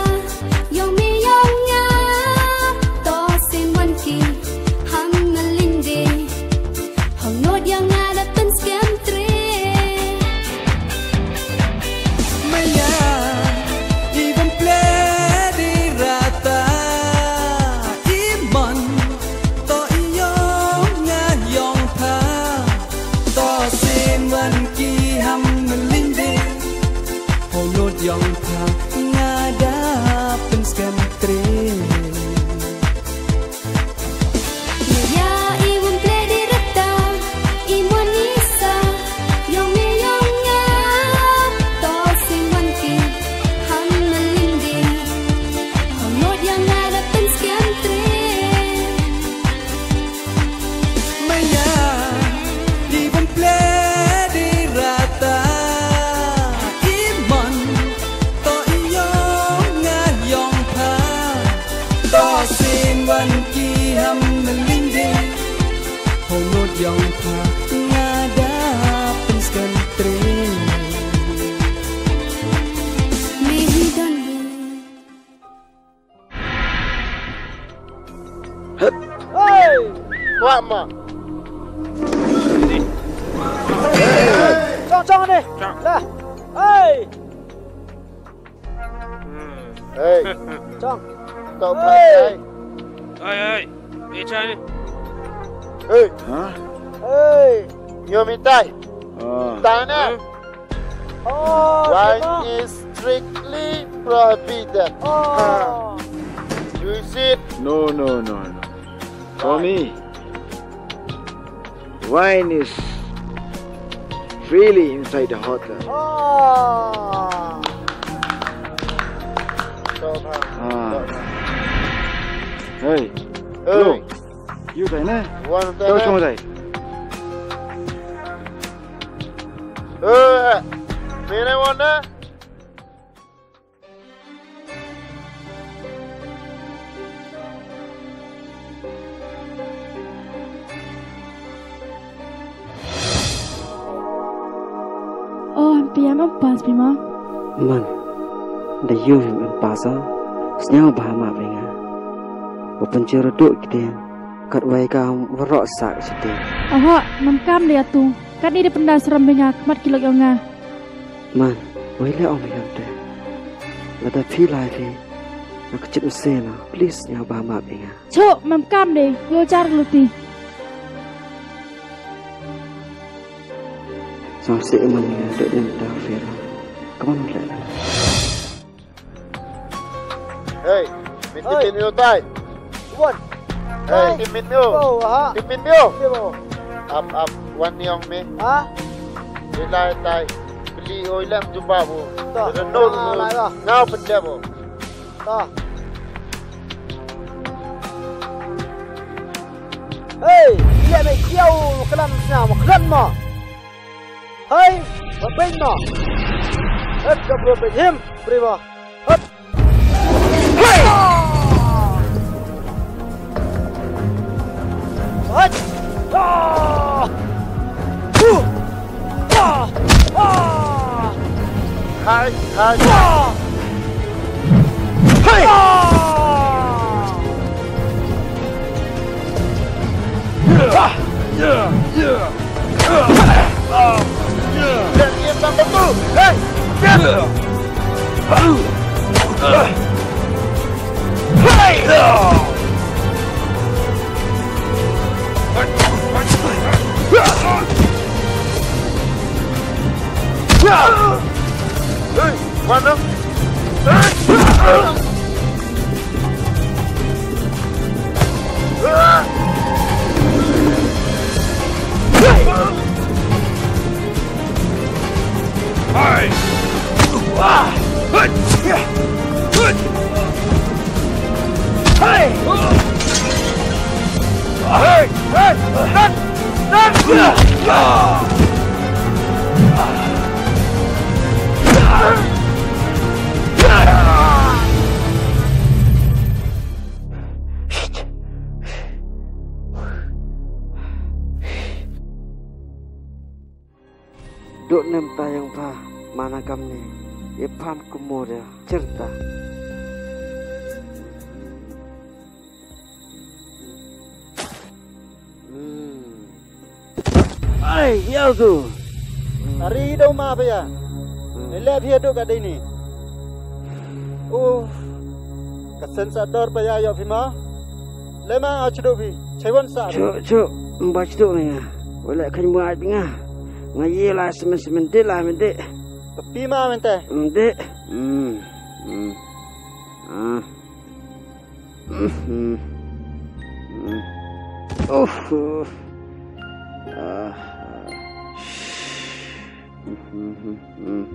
yong me yong nga, to sim wan ki, ham maling de, hong nod yong nga da pynskhem tre. Ma. Chong, chong ni. Chong. La. Hey. Hey. Chong. Tau. Hey. Hey, hey. Hey, chai ni. Hey. Hah? Hey. Yo, mi tai. Ah. Tai na. Huh? Oh, wine is strictly prohibited. Oh. You see it? No, no, no, no. For me, wine is freely inside the hotel. Oh. Ah. Hey. Hey. Hello. You tai na? One tai na? Chong tai. Eh, mene wana? Oh, em piam em pas pi ma. Man, da yu em pas a. Sñiaw bha ma pi nga. Wa pynchur duk kite. Kat wai ka warok sak site. Oho, mam kam de atu. Kat ni de pynda sram pi nga, khmat ki lok yong nga. Man, wei le ong biang te. Lada phi lai phi, na kchit mse na, please ñiaw bha map i nga. Chok, mam kam de, yoh jar luti. Sam se man ya, dek nem ta fera. Come on, le. Hey, mit, hey, mit, mit, tai. Wan. Hey, tai. Tim mit, mit. Oh, ha. Tim mit, mit. Tim mit. Ap, ap, wan yong mi. Ha? Ilai tai. Pili oi lem jumpa bo. Ta. Renol. Ah, lai ba. Ngau pende bo. Ta. Hey, ya me kiau kelam sna mo kelam mo. Hey, ba beng mo. Hep ka bro beng him, bro. Hep. Hey! Hop! Ah! Ah! Huh! Ah! Ah! Hai, hai. Ah! Hey! Ah! Ah! Yeah! Yeah! Hey, mana? Duk nem ta yong pha, mana kamni, i phan kumur ya, chirta. Hmm. Ai, ya tu. Ari dau ma pha ya. Hmm. Ele phi duk ka dei ni. Uh. Ka sen sa dor pha ya, yoh phi ma. Le ma a chdu phi. Chaiwan sa. Chu, chu. Mba chdu ni nga. Wala khan mu ai nga. Nga ye la semen semen de la men de. Ka pi ma men te. Men de. Hmm. Hmm. Ah. Mhm. Mhm. Oh. Ah. Mhm.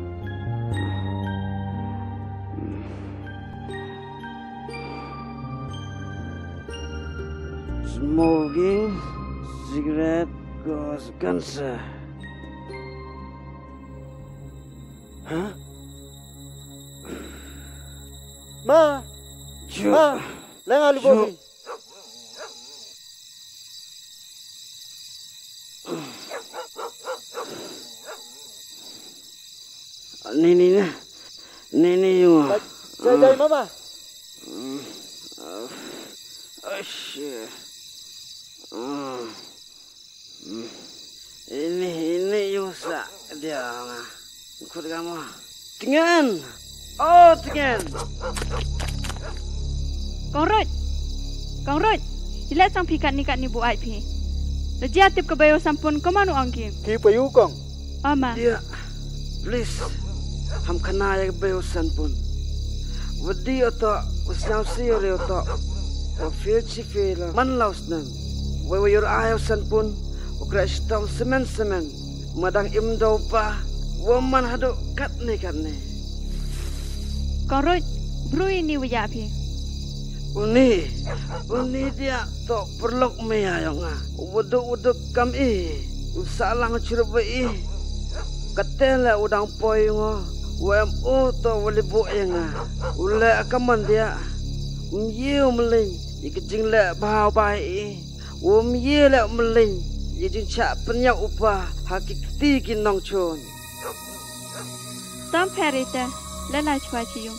Smoking cigarette cause cancer. Huh? Ma! Ju-, ma! Lenga lu ju- bobi. Ni, ni, na. Ni, ni, yung. Jai, jai, mama. Mm. Ah, shit. Mm. Mm. Ini, ini yung sa dia nga. Khut ka mo. Tngen. Oh, tngen. Kong Ruth. Kong Ruth. Ila chang phi katni katni bu ai phi. La jia tip ka Bayo Sanpun ko manu ong ki. Ki payu kong. Ama. Dia, please, ham khana ya ka Bayo Sanpun. Wadi oto, u sñiaw si ya re oto. Wa feel chi feel man laus nan. Wa, wa yur ai u Sanpun, u kre shitom semen semen. Ma dang im do pa, wa man hadu katni katni. Kong Ruth, bru ini wa ya phi. Uni, uni dia to perlok maya yong nga. Wadu wadu kam i, u sa lang chirup wa i. Kate le u dang poi ngo, wa em u to wa libu ya nga. U le ka man dia, um ye u mling, i ka jing le bha bai i. Um ye le u mling, i jing cha pynyak u pa, ha ki kti ki nongchun. Tom pher ite, le lai chwa chi yung.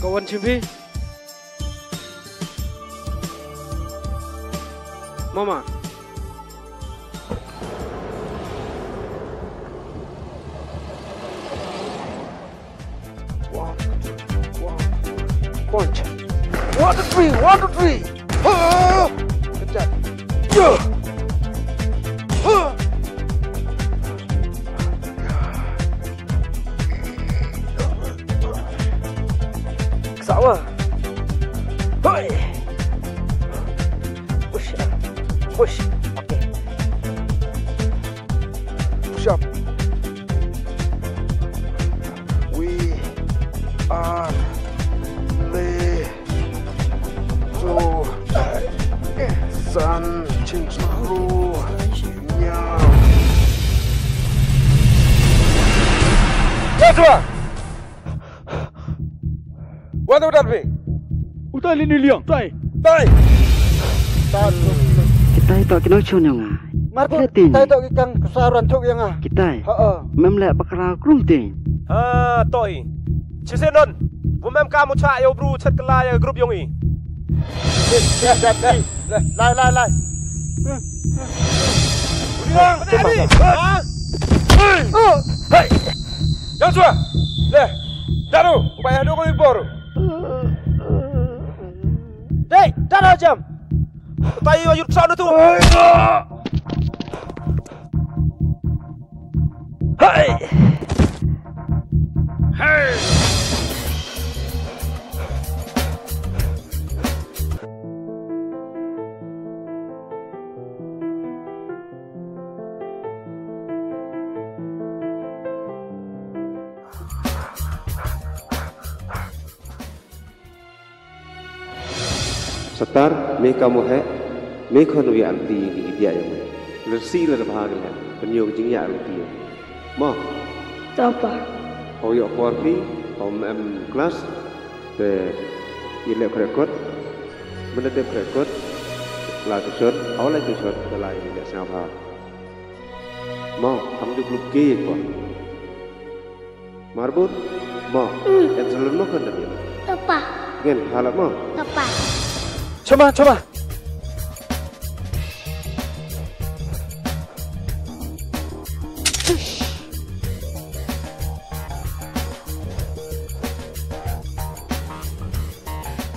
Ka wan chim phi? Mama. One, one, one, two, three, one, two, three. Ha! Kejap. Ya! Ha! Sawa. Hoi! Push up. Push. Okay. Push up. We are le to san ching ru nya. Joshua! Wa tu dat phi? Utai li ni liang, tai. Tai. Kitai to ki nongchun yong nga. Marbu, kitai to ki kang ksar ran thuk yong nga. Kitai. Ha, ha. Mem le bakra krum te. Ha, toi. Chise non. Bu mem ka mu cha yo bru chat kala ya group yong i. Lai, lai, lai. Uliang, ha? Hey. Joshua. Le. Daru, upaya hadu ko ibor. Dei, dara jam. Tai wa yur sa tu. Hey! Hey! Satar, me ka mo he, me khon wi anti ni ki dia yong me. Lersi ler bha ki le, pynyoh ki jingya anti. Mo. To pa. Ho yoh por phi, ho em class, te i le krekot, mene de krekot, la tu chot, ho la tu chot, te la i le sngap ha. Mo, ham du glup ke ko. Marbut, mo. Mm. Em salon mo kan tadi? To pa. Ngen, halap mo. To pa. Chama, chama.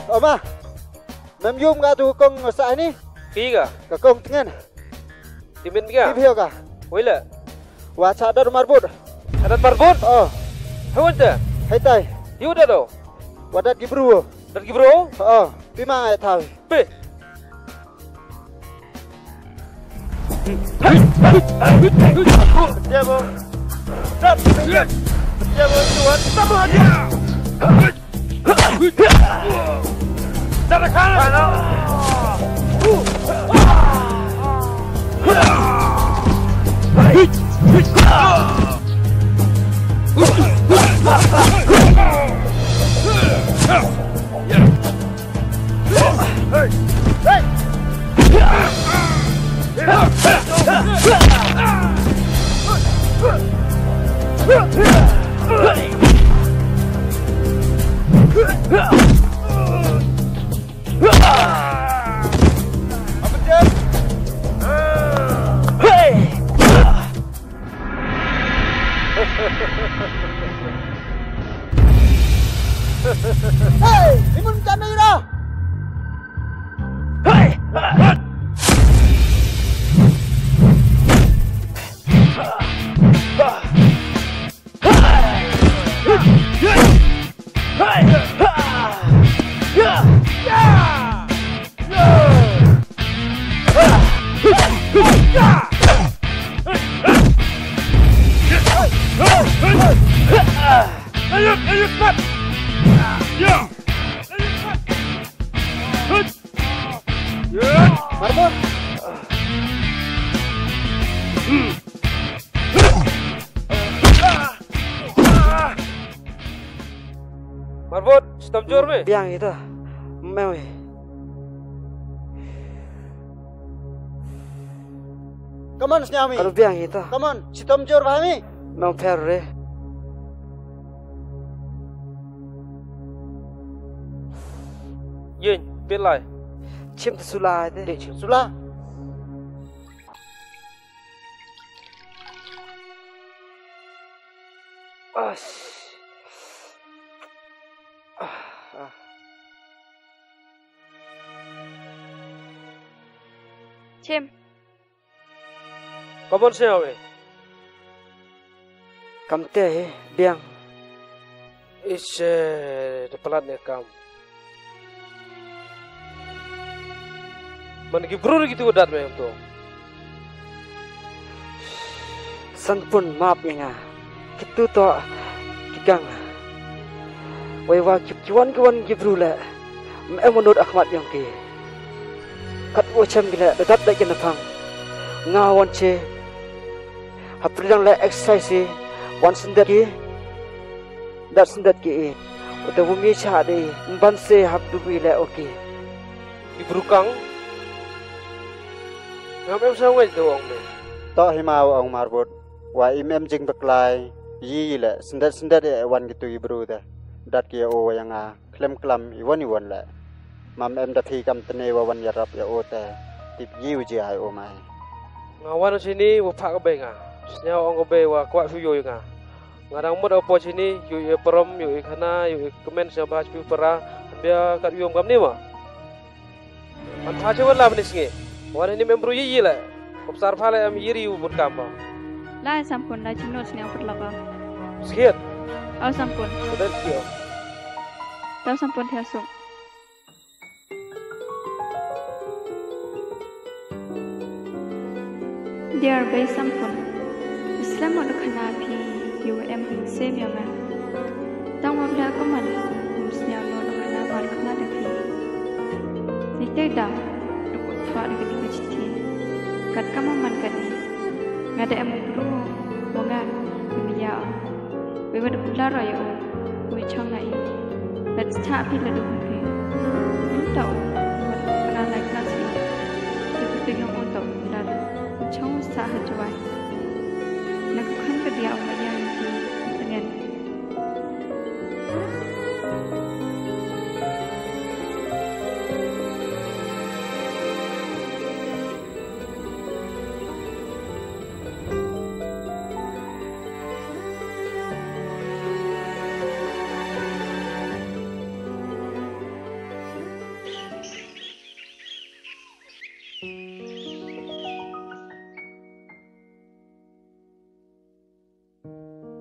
Oma, mem yum ka tu kong sa ni? Ki ka? Ka kong tngen. Timin bia. Ki bia ka? Wei le. Wa cha dat marbut. Cha dat marbut? Oh. Hawon te? Hei tai. Yu da do. Wa dat ki bru. Dat ki bru? Oh. Pi ma ngai thau. Pi. Dia bo. Dat. Dia bo tuan. Sama dia. Hey, imun kami dah. Hey. Marbot. Marbot, chitom jur mi. Biang ito. Mem. Come on, sñiaw mi. Aro biang ito. Come on, chitom jur ba mi. Mem pher re. Yin, pit lai. Chim tu sula te. Chim sula. As. Ah, ah. Chim. Come on, sñiaw mi. Kamte hi, biang. Ise, da palat ne kam. Man ki bru ki tu dat me em to. Sanpun map ya nga. Kitu to ki kang. Wei wa ki, ki wan ki wan ki bru le. Em nud akhmat yong ki. Kat u chem ki le, da dat da ki na phang. Nga wan che. Hap ri dang le exercise i, wan syndet ki, dat syndet ki i. Uta wumi cha de, mban se hap du wi le oki. I bru kang. Ngam em sa ngai tu ong me. To hi ma ong Marbot, wa im em jing beklai, yi yi le, syndet syndet e wan ki tu i bru de. Dat ki o wa ya nga. Khlem klam, iwan iwan le. Mam em da phi kam tene wa wan yarap ya o te. Tip yi u ji ai o mai. Nga wan chini, wa phak ka bei nga. Sñiaw ong ka bei wa kwah phi yo nga. Nga dang mut o po chini, yo e parom, yo e khana, yo e kmen sñiaw bha chu para. Bia kat yom kam ni ma. Man pha che wan la bni sngi. Wan ni mem bru yi yi le. Kop sar pha le em yi ri u bun kam ba. La Sampun la chino sñiaw put la ba. Skhiet. Au Sampun. Udan kio. Tau Sampun thia suk. Dear Bei Sampun, islem mo da khana phi, yow em hing sem yong nga. Tang wa bla ko man, um sñiaw mo da khana mar khana da phi. Ni te da, da ko thwa da ka di ka chithi. Kat ka mo man kat ni. Nga da em u bru, wa nga, ni ya. Wei wa da kular ya o, wei chong na i. La da cha phi la da phi. Ru ta o, wa da kular la klas i. Wei wa da yong o ta o kular. Wei chong sa ha jwai. Na ku khan ka dia o ma yang ki. Tengen.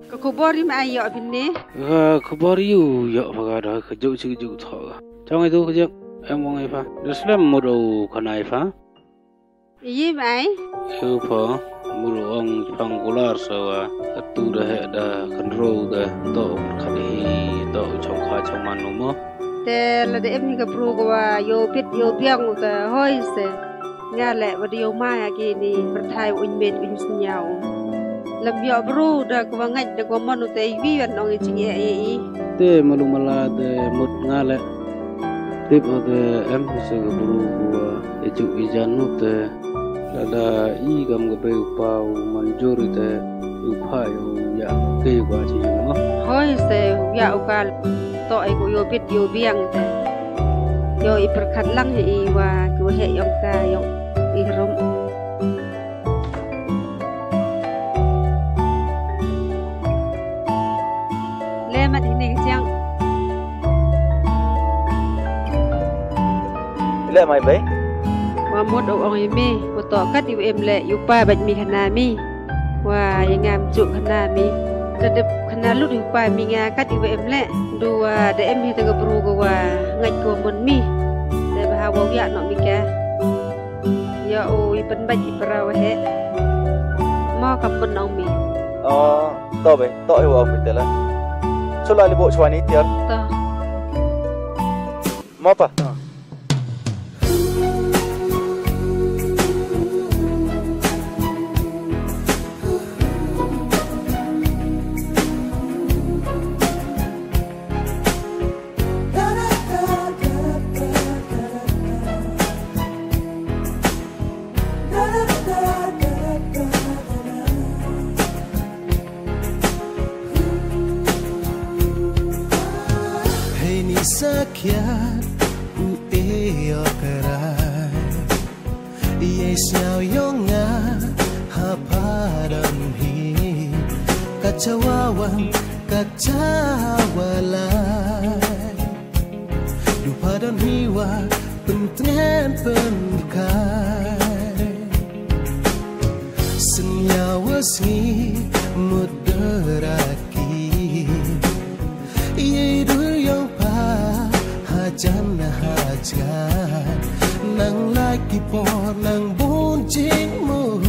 Ka khubor i ma ai yoh phi ne? Ka khubor i u yoh pha ka da ka juk chi ka juk thoh ka. Chong i tu ka juk em wang i pha. Da slem mut u khana i pha. Iyi ma ai? Yu pha, mut u ong phang kular sa wa. Ka tu da he da kan ro da to khat hi to chong kha chong man u mo. Te la da em hi ka bru ka wa yow bit yow biang u ta hoi se. Nga le wa da yow ma ya ki ni pyrthai uñ met uñ sñiaw. Lam yoh bru da ka wa ngait da ka wa mon u te i wi wan ong i jingeh i i. Te malu mala te mut nga le. Tip o te em hi se ka bru ka wa i juk i jan u te. Lada i kam ka bei u pa u manjur i te u pa u ya ke u ba chi mo. Hoi se u ya u ka to i ku yo bit yo biang te. Yo i perkat lang hi i wa ki wa he yong ka yong i rum. Le mat hini ka chiang. Le mai bei. Wa mut u ong i mi, u to kat i wa em le, u pa bat mi khana mi. Wa i ngam chu khana mi. Da dep khana lut u pa mi nga kat i wa em le. Du wa da em hi te ka bru ka wa ngait ka wa mon mi. Te ba ha wa u ya no mi ka. Ya u i pynbait i para wa he. Mo kam pynong mi. O, to bei, to hi wa mi te la. Chula li bo chwa ni tiar. To. Mo pa. To. Hei ni sakhiat u e o kerai. Ye sñiaw yong nga ha phadan hi. Ka chawa wan, ka chawa lai. Du phadan hi wa pyntngen pynkai. Sñiaw wa sngi mut dara ki. Ye du yong pa hajan hajan. Nang lai ki por nang bun jingmut.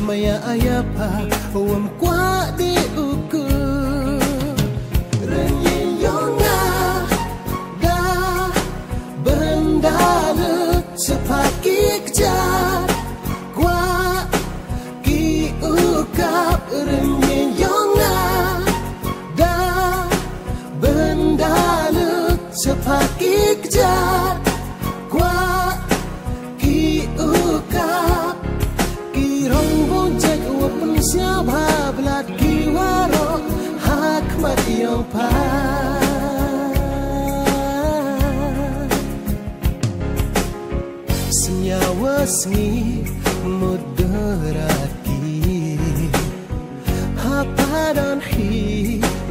Maya aya pa wam kwah di uku. Rynyin yong nga da bynda lut sa pha ki kjat. Kwah ki u kap rynyin yong nga da bynda lut sa pha ki kjat. Kwah ki u kap ki rong bun jait wa pynsñiaw bha blat ki waroh ha khmat yong pha. Sñiaw wa sngi mut dara ki. Ha phadan hi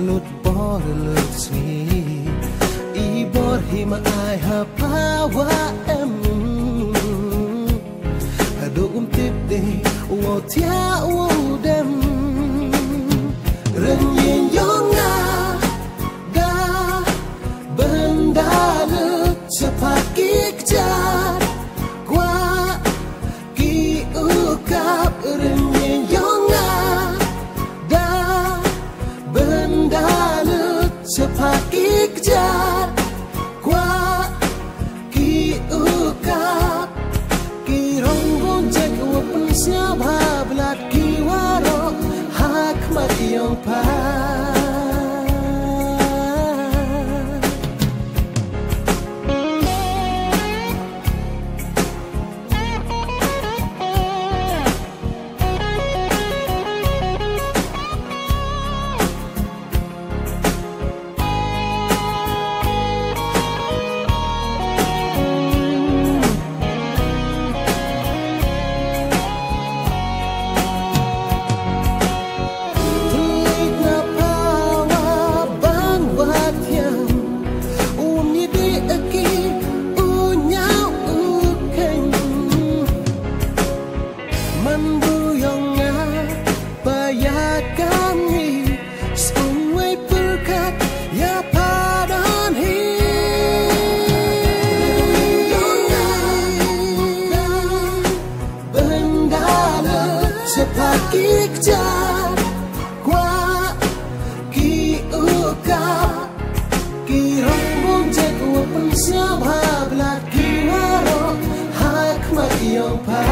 lut bor lut sngi. I bor hi ma ai ha pha wa em. Hadu um tip de wow thiah wow dem. Rynyin yong nga da bynda lut sa pha ki kjat. Kwah ki u kap rynyin yong nga da bynda lut sa pha ki kjat. Kwah ki u kap ki rong bun jait wa pynsñiaw bha blat ki waroh ha khmat yong pha. Man bu yong nga pa ya kam ni sung wei pyrkhat ya phadan hi. Yong nga bynda lut sa pha ki kjat. Kwah ki u kap ki rong bun jait wa pynsñiaw bha blat ki waroh ha khmat yong pha.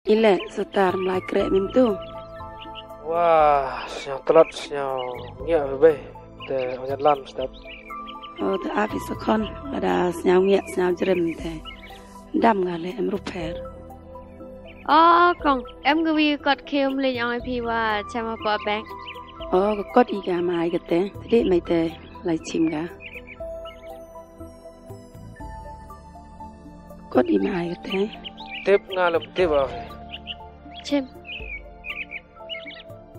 I leh, sa tar mlai kreh mi tu. Wa, sñiaw tlot, sñiaw ngiah bebe. Te ong yan lam step. O, te ap i sa khon, lada sñiaw ngiah, sñiaw jrem te. Dam nga leh em rup pher. O, kong, em ka wi kot khiu mlei ong i phi wa chama po bank. O, ka kot i ka mai ka te, te dei mai te lai chim ka. Kot i mai ka te. Tip nga lem tip ah. Chim.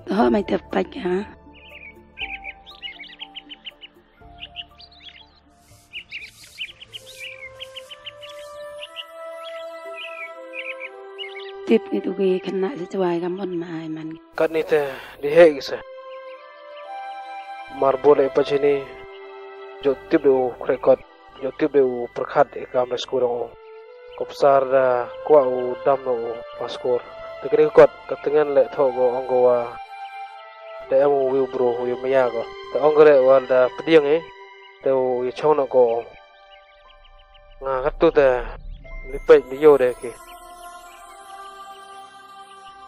Te ho mai te pait ka. Tip ni tu ki khynnah sa chwa i kam on ma ai man. Kat ni te di heh ki se. Mar bole pa chini. Jo tip de u krekot. Jo tip de u pyrkhat i kam da skur ong u. Ko psar da kwah u dam no u pa skur. Te krekot ka tyngen le thoh ko ong ko wa. Da em u wi u bru u yu maya ko. Te ong ko le wa da pdiang i. Te u ya chong no ko. Nga katu te li peit li yo de ki.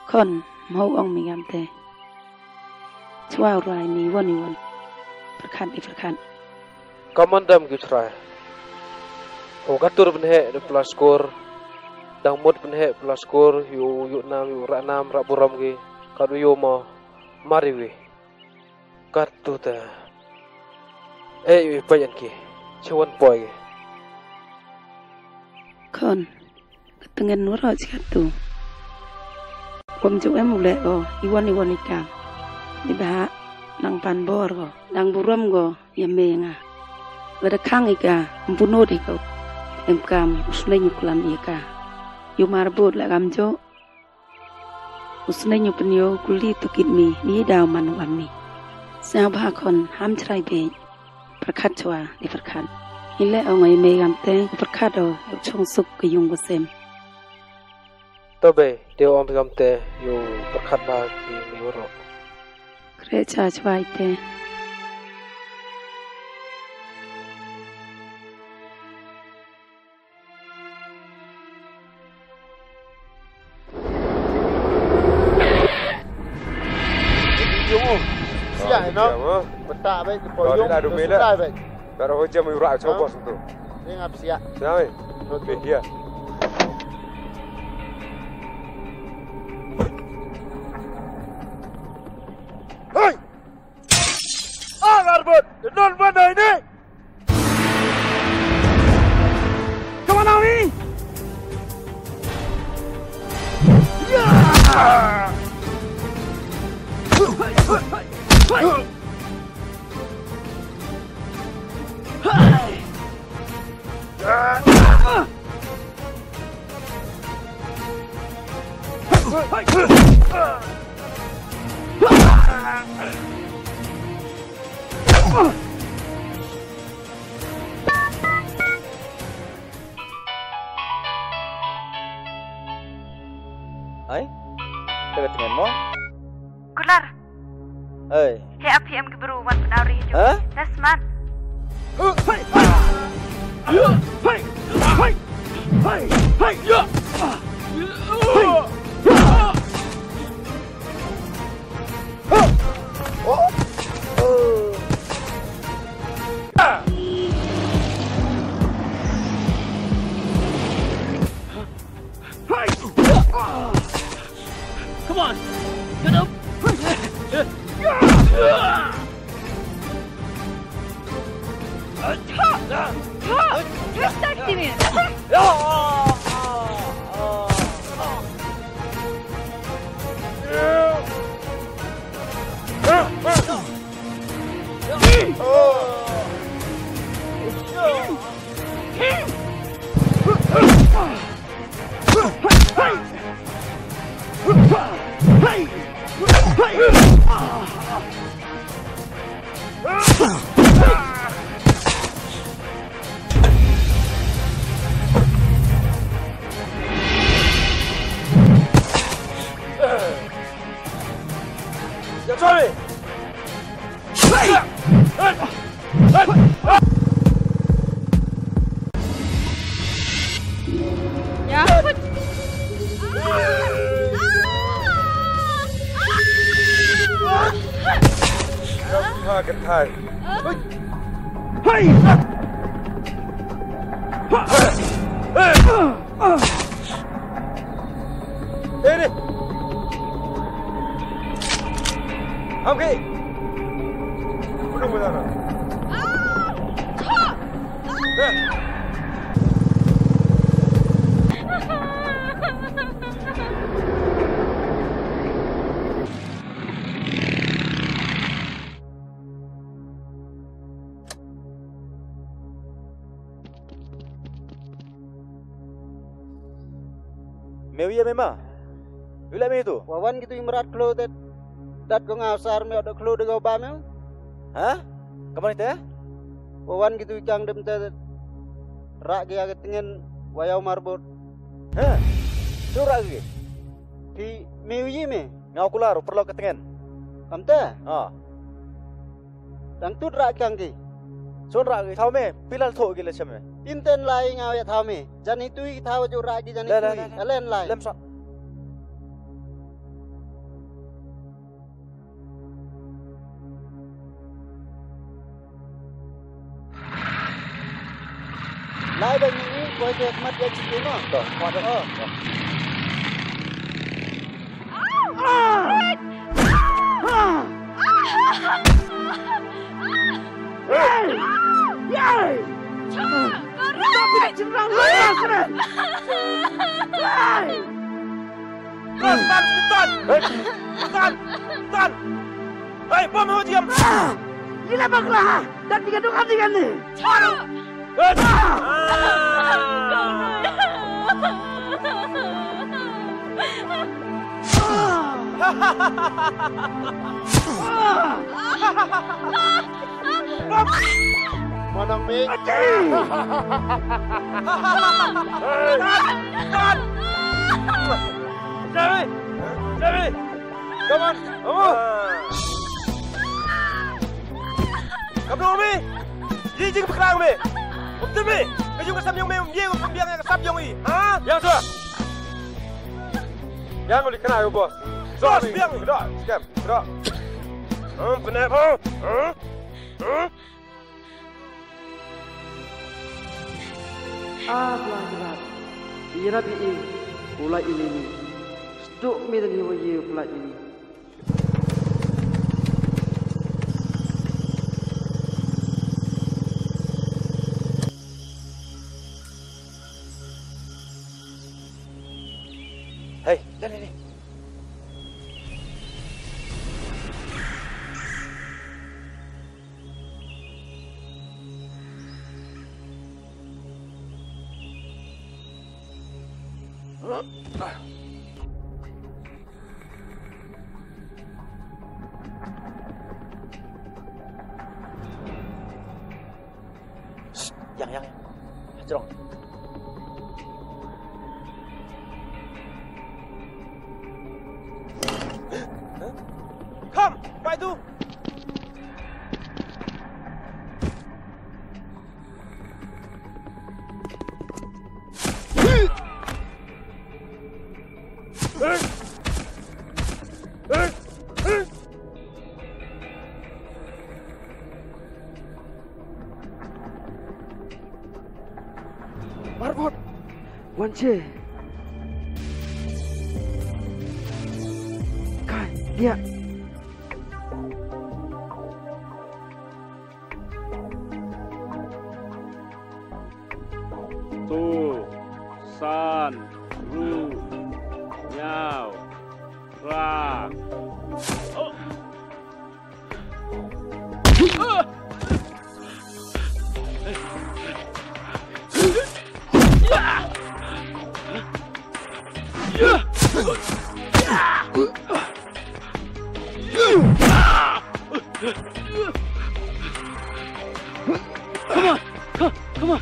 Khon, mho ong mi ngam te. Chwa u rai mi won i won. Pyrkhat i pyrkhat. Ka man dam ki u chrai. Ho katu da pynheh da pla skur. Dang mut pynheh pla skur, yu, yu nam, yu ra nam, ra burom ki. Katu yu mo, mari wi. Katu te. Eh, yu i peit yan ki. Chwa poi ki. Khon, ka tyngen waroh chi katu. Wam ju em u leh ko, i won i won i kam. Ni bah, nang pan bor ko, nang burom ko, ya me nga. Lada khang i ka, ym bunut i ko. Em kam, u sneng u klam i ka. Yu mar bud le kam ju. U sneng u pynyoh u kuli tu kit mi, ni daw man u wan mi. Sñiaw bha khon, ham chrai beit. Pyrkhat chwa, ni pyrkhat. Hi le ong i mei ngam te, u pyrkhat o, u chong suk ka yung ka sem. To bei, te ong ngam te, yu pyrkhat bha ki mi waroh. Kre cha chwa i te. Siah, no? Bynta bait, ki poi yung, tu sulai bait. Baru hujan mi rak cobos tu. Ring ap siah. Siah, eh. Betul. Dia. Hei! Ah, Larbud! Denol mana ini? Come on, Naomi! Hai? Tengah-tengah mo? Kular. Hei. Hei, ap hi em ki bru wan pyndaw ri hi ju. Ha? Nasmat. Come on! Get up! Ka thai. Hei! Ei, ni. Ham ki. Pudung mo na. Eh. Me u ye me ma? U le me tu? Wa wan kitu i mrad khlo te. Dat ko nga sar me da khlo de ko ba me. Ha? Kaman te? Wa wan kitu i kang dem te. Ra ki ya ke tngen wa yaw marbot. Ha? Tu ra ki? Phi me u ye me? Nga u kular u perlok ka tngen. Kamte? Ha. Dang tut ra kang ki. Son ra ki thaw me, phi lal thoh ki le chem me. Inten lai nga ya thaw me. Jan itu i thaw ju ra ki jan itu i. Alen lai. Lem sa. Lai ba ni i, boi ke mat ya chike no. To, mat. Oh. Hey! Hey! Hey! Hey! Tan, tan, tan, tan. Hei, bom ho diam. Gila bakla. Dan tiga dong kan tiga ni. Hey! Manang mi. Hey! Jerry! Jerry! Come on! Vamos! Kam dong mi. Yi jing peklang mi. Kum tu mi. Ka yung ka sam yong mi, um ye ka sam biang ka sam yong i. Ha? Biang sa. Biang uli kena yo boss. Boss, biang. Kena, scam. Kena. Hmm, kena, ha? Ha? Ha? Ah, pelan, pelan. Ira bi i. Pulai ini ni. Stuk mi dan yo ye pulai ini. Hei, dali, dali. Shh, yang, yang, yang. Hajrong. Come, Baidu. Marbot. Wan che. Kai, dia. Tu, san, ru, ñiaw, ra. Come on! Come, come on!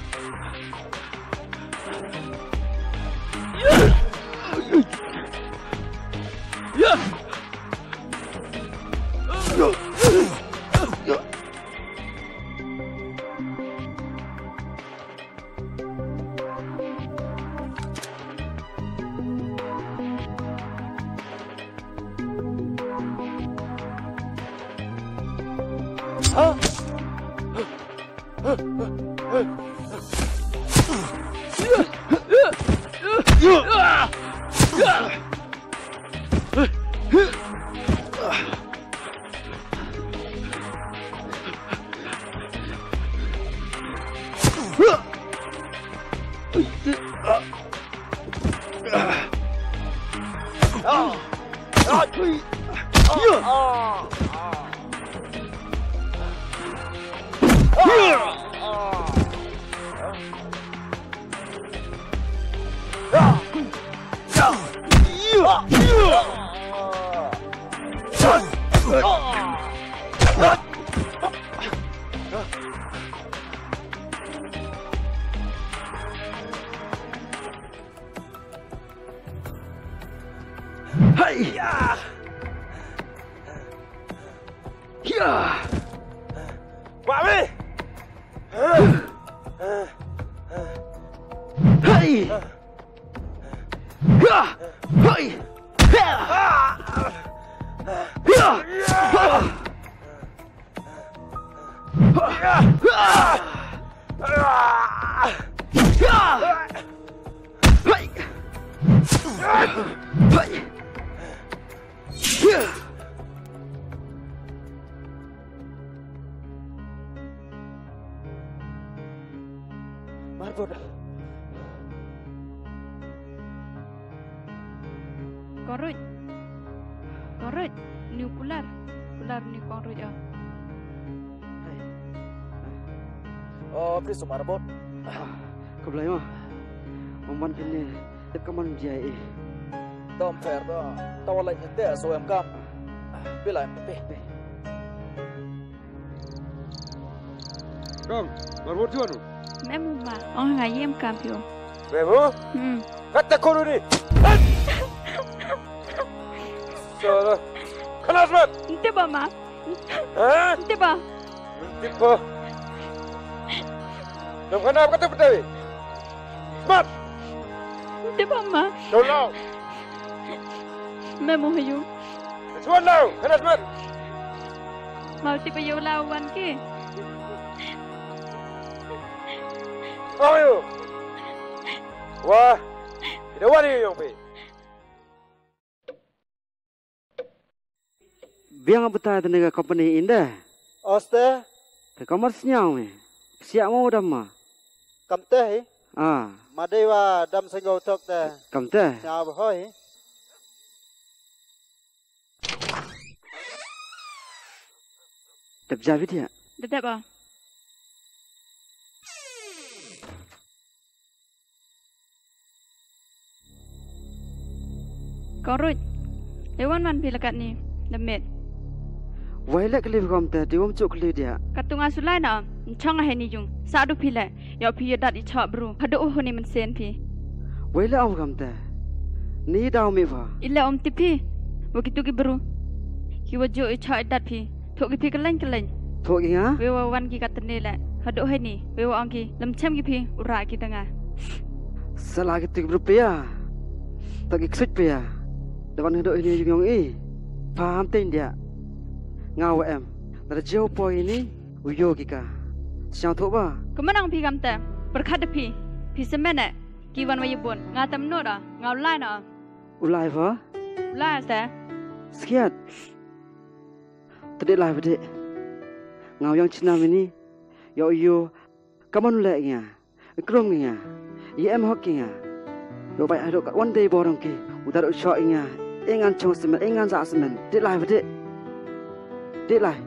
Hai! Ya! Ya! Wah, weh! Hai! Ya! Hai! Ya! Ya! Marbot. Kong Ruit. Kong Ruit. Ni u Kular. Kular ni Kong Ruit, o. Hai. O, phi sumar bot. Khublei ma. Ong man phi ni, tip ka man jia i. Tom fer da. Tawa lai ni te so em kam. Bilai em te. Kong, marbot chuan u. Mem u ma, ong nga yem kam phi u. Mem u? Hmm. Kata koru ni. Sala. Khalas mat. Nte ba ma. Ha? Nte ba. Nte ba. Dam khana kata petawi. Mat. Nte ba ma. Sala. Mem u hayu. Chuan lau, khalas mat. Mau tip ayo lau wan ki. Ayo. Wah, ida wan i yong phi. Biang a bata tane ka company inde. Oste. Te kamar sñiaw me. Siak mo dam ma. Kamte hi. Ah. Ma dei wa dam sñiaw tok te. Kamte. Sñiaw ba hoi hi. Tep ja video. Dep dep a. Kong Ruit, le wan man phi la kat ni, da met. Wai le kli phi kamte, di wam chuk kli dia. Katu nga sulai na, nchong a he ni jung, sa du phi le, yow phi yow dat i chok bru, hadooh u huni man sen phi. Wai le ong kamte, ni daw mi pha. I le ong tip phi, wa kitu ki bru, ki wa jo i chok i dat phi. Thok ki phi kylleiñ kylleiñ. Thok ki nga? Wei wa wan ki katni le. Hadooh heini. Wei wa ong ki. Lem chem ki phi. U rah ki da nga. Sala ki tik bru pia. Thok ki ksuit pia. Da wan hadooh heini yung yong i. Pha ham te India. Nga wa em. Da da jeo poi ini. U yo ki ka. Siang thok ba. Ka man ong phi kamte. Pyrkhat da phi. Phi semen e. Ki wan wa yibun. Nga tam no da. Nga u lai na. U lai pha? U lai te. Skiat. Tadi lai bede. Nga u yang China mini. Yow yow. Kaman u leh nga. Krum nga. Ye em hok nga. Yow bai hadooh ka wan dei borong ki. U dar u chok nga. Engan chong semen, engan sa semen. Tadi lai bede. Tadi lai.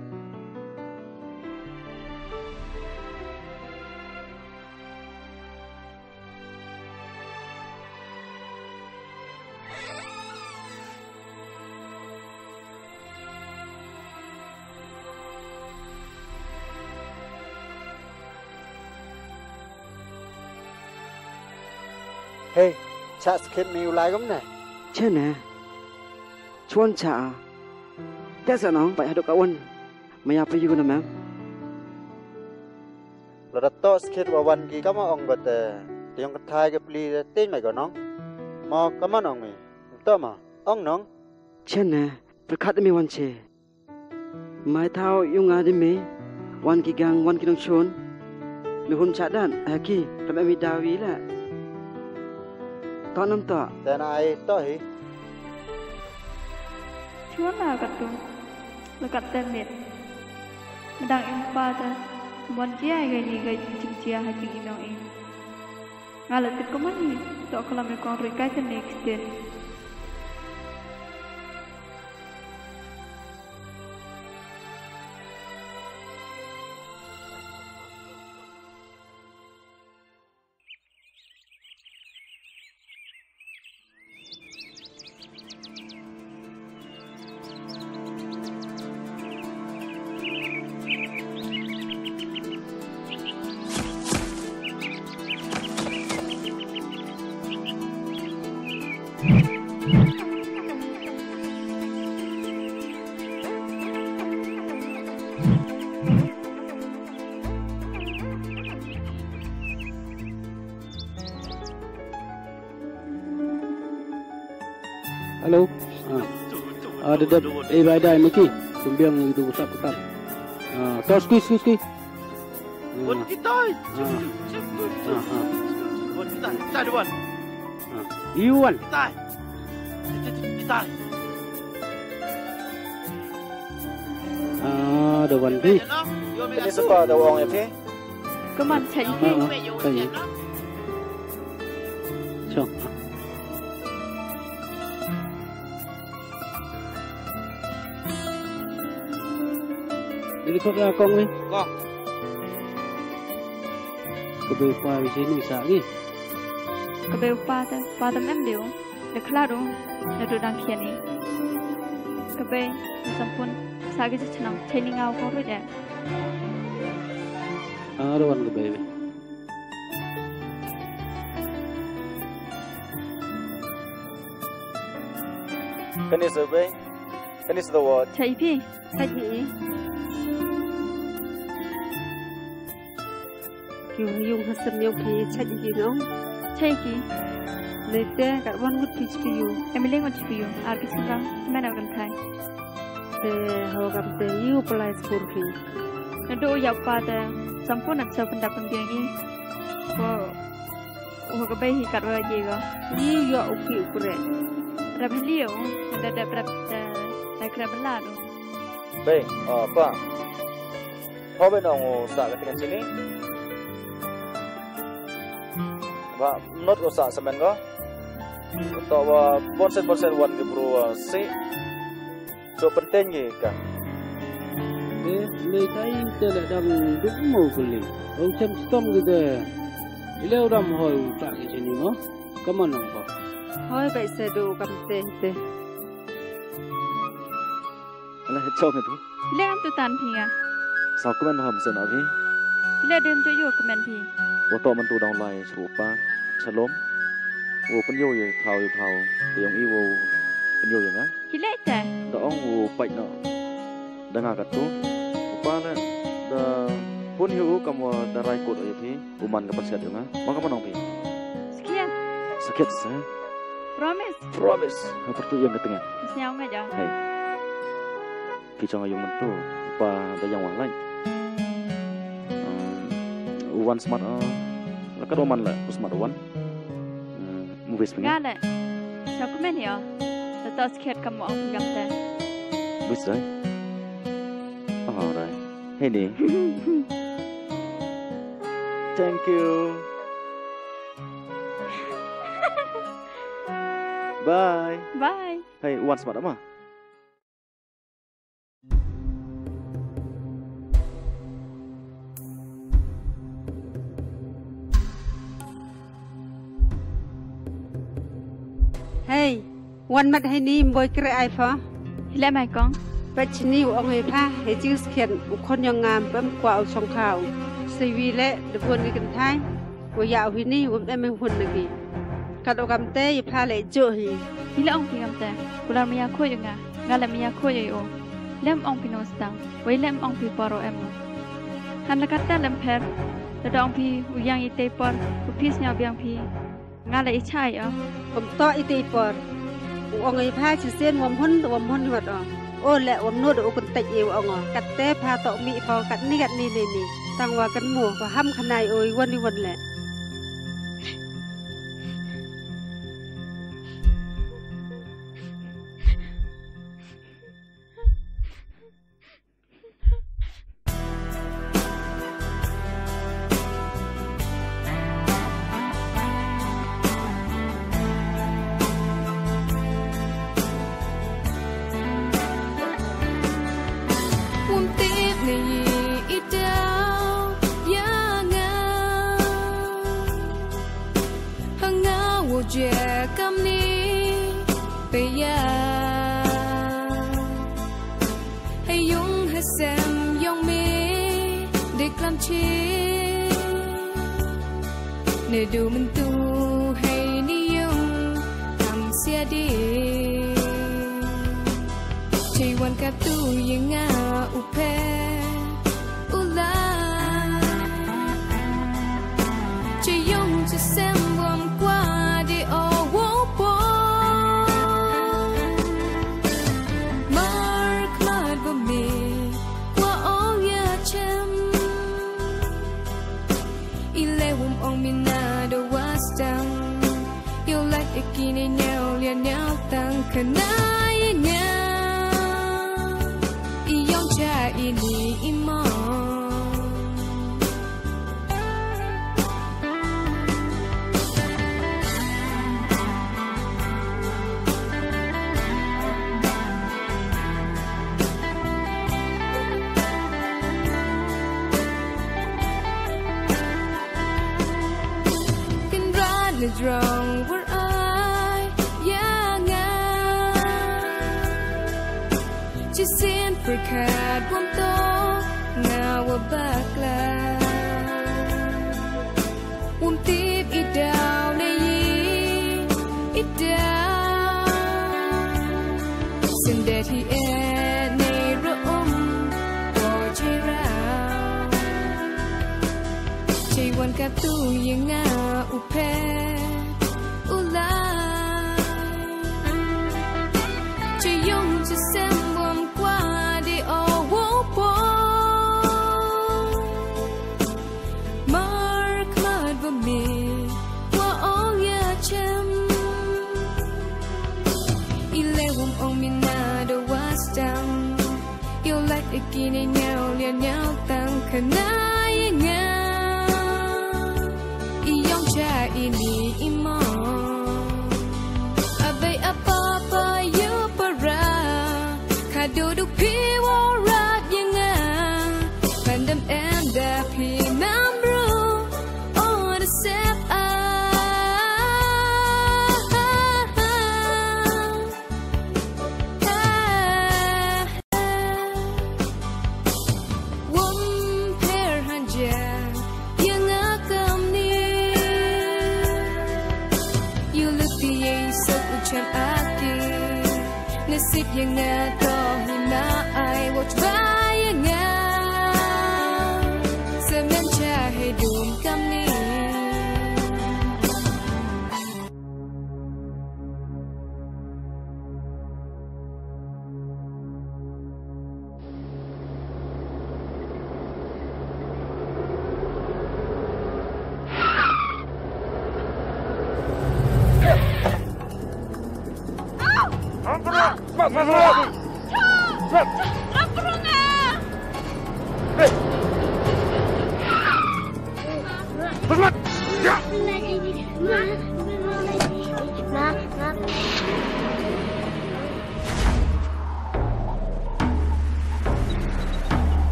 Hei, chah skit mi u lai gum ne? Chene. Chuan chah a. Te sa nong, bai hadooh ka wan. Maya phi yu na mem. Lada toh skit wa wan ki kama ong ko te. Te yong ka thai ka pli te tei mai ko nong. Mo kama nong mi. Toh ma. Ong nong. Chene. Pyrkhat mi wan che. Mai thau yung a di mi. Wan ki gang, wan ki nongchun. Me hun chah dan, ha ki, tam em i daw i la. Toh nam toh. Te na ai toh hi. Chwa la katu. La kat te mit. Madang im pa ta. Mon jia ga ni ga jing jia ha jing i nong i. Nga la tip ko man hi, toh ka lam e kong rui kai te next day. Hello. Ah. Ah, da dep, eh, bai dai maki. Kumbiang itu besap ketat. Ah, kau skui, skui, skui. Ah. Bot kitai. Ah. Ah, ah. Bot kitai. Kitai, Dewan. Ah. Iwan. Kitai. Kitai. Ah, Dewan di. Ini sepa da wong ya, Pi? Kaman, chai ki. Ah, ah, chai. Chong. Ini kok ya kong ni? Kong. Ka bei u pa wi chini sa ngi. Ka bei u pa te, pa te mem deu. Da khla du, da du dang khian ni. Ka bei, da sampun, sa ki chnong, chai ni ngau ko ru de. Ah, Dewan ka bei wi. Kani sa bei? Kani sa da wot? Chai phi? Chai phi? Ki yung ha sem yong phi chai ki nong? Chai ki? Nei te kat wan ngut phi chi phi yu. Em le ngut chi phi yu. Ar ki sung rang, men au kan thai. Te ho kam te yu palai skur phi. Na do ya pa te sampun ap sa pandap pandiang i. Ko, ko ka bei hi kat wa ye ko. Ni yo u ki u kre. Rap hi liu, da da rap te, da kre bala do. Bei, oh, pa. Ho bei nong u sa ka tingan chini. Ba, not u sa semen ko. To wa bonset bonset wan ki bru wa si. So pynten ngi ka. Eh, le kai te le dang duk mo kuli. Ong chem stom ki te. Ile u dam hoi u ta ki chini mo. Kaman nong ko. Hoi bai se du kam te te. Ala he chong tu. Ile am tu tan phi nga. Sa kmen ham sen avi. Ile dem tu yo kmen phi. Wa to man tu dang lai chru pa. Chalom. Wo pynyo ye thau ye thau. Te yong i wo pynyo ye nga. Ki leh te? Da ong u pait noh. Da nga katu. U pa le da pun hi u kam wa da rai kut ya phi. U man ka paset ya nga. Ma ka man ong phi? Sakhiat. Sakhiat sa. Promise. Promise. Ha pyrtuit ya nga tengah. Sñiaw nga ja. Hey. Phi chong yung man tu. U pa da yang wan lai. Um, u wan smat, uh, la ka do man la, u smat u wan. Hmm, movies phi nga? Nga le. Sa kmen ya. Sa to sakhiat kam mo ong phi kam te. Movies dai. Oh, dai. Hey ni. Thank you. Bye. Bye. Hey, u wan smat ma. Hey, wan mat heini, ym boi kre ai pha. Hi leh mai kong. Peit chini u ong i pha, he jingskhian u khon yong nga pem kwah u chong kha u. Sei wi le, da bun ni kynthai. Wa ya u heini, wym em i hun na ki. Kat u kamte, i pha le jooh hi. Hi leh ong phi kamte. Kular maya khoi u nga. Nga le maya khoi u. Lem ong phi no stang. Wei lem ong phi por o em o. Han la katta lem pher. Lada ong phi u yang i tei por, u phi sñiaw biang phi. Nga le i chai o. Ym toh i tei por. U ong i pha chisien wym hun, wym hun wat o. O leh wam nud u kyntait i wa ong o. Katte pha toh mih pha katni katni ni ni. Tang wa kynmaw wa ham khnai o i wan i wan leh. Wym tip ni i daw ya nga. Ha nga wow jia kamni pia. Hei yung ha sem yong me de klam chi. Ne du myntu hei ni yung kam sia di. Chi wan katu ya nga u phe u la. Chi yung chi sem wam kwa di o wow po. Mar khmat wa me kwa o ya chem. I le wym ong mi na da wa stang. Yow lait e ki ne nyau lia nyau tang khnai ya nga. I yong cha i ni i mo. Kynrad na jrong war ai ya nga. Chisien pyrkhat wym toh nga wa bakla. Wym tip i daw ne i i daw. Syndet hi e ne ro um ko chi raw. Chi wan katu ya nga u phe u la. Chi yung chi sem wam kwa di o wow po. Mar khmat wa me wa o ya chem. I le wym ong mi na da wa stang. Yow lait e ki ne nyau lia nyau tang khnai ya nga. I yong cha i ni i mo. A bei a pa pa yow para. Kadu du phi wow rap ya nga. Pandam em da phi nam ru. O da sep a. Wom pher hanja ya nga kamni. Yow leh phi yei sok u chem aki. Nasib ya nga toh hi na ai wot ba ya nga. Semen cha hei dum kamni.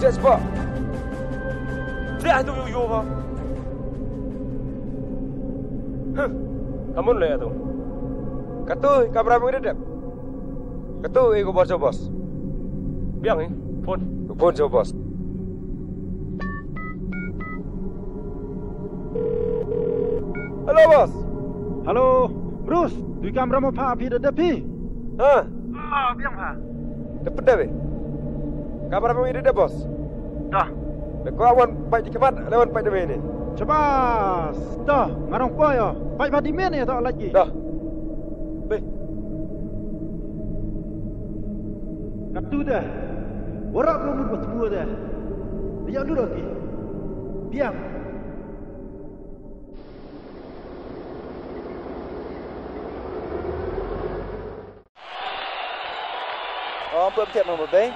Yes, boss. Dia tu yu yu, boss. Huh. Kamu le tu. Katu, kamra mo dep. Katu, eh, ko boss, boss. Biang, eh. Phone. Phone, boss. Hello, boss. Hello, Bruce. Du kamra mo pha phi da dep phi? Ha? Ah, biang pha. Dep dep, eh. Kamra mo iri dep, boss. Dah. Le ko wan pai di kemat, le wan pai di mene. Chabas. Dah, ngarong poi yo. Pai pai di mene to lagi. Dah. Be. Katu dah. Warak ko mut buat semua dah. Dia lu lagi. Biang. Oh, pem tiap nombor be.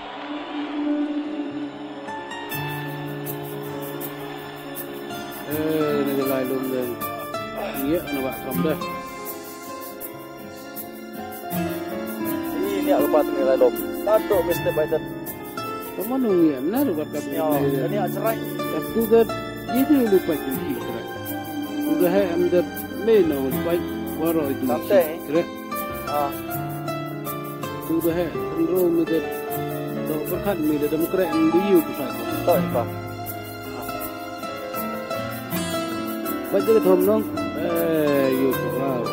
Eh, ni lai lum deh. Iya, na ba trom deh. Ini aku pat ni lai lum. Tantu mesti baik dan. Kamu nung iya, na ru kat kamu. Ini ajarai. Aku kat, ini lupa jadi kira. Udah hai am kat, me na lupa, waro itu. Santai. Kira. Ah. Tu dah hai, enro me de, to perkat me de, dem krek me de, yu ku sai. To, pa. Ba je thom nong. Eh, yu ku, wow.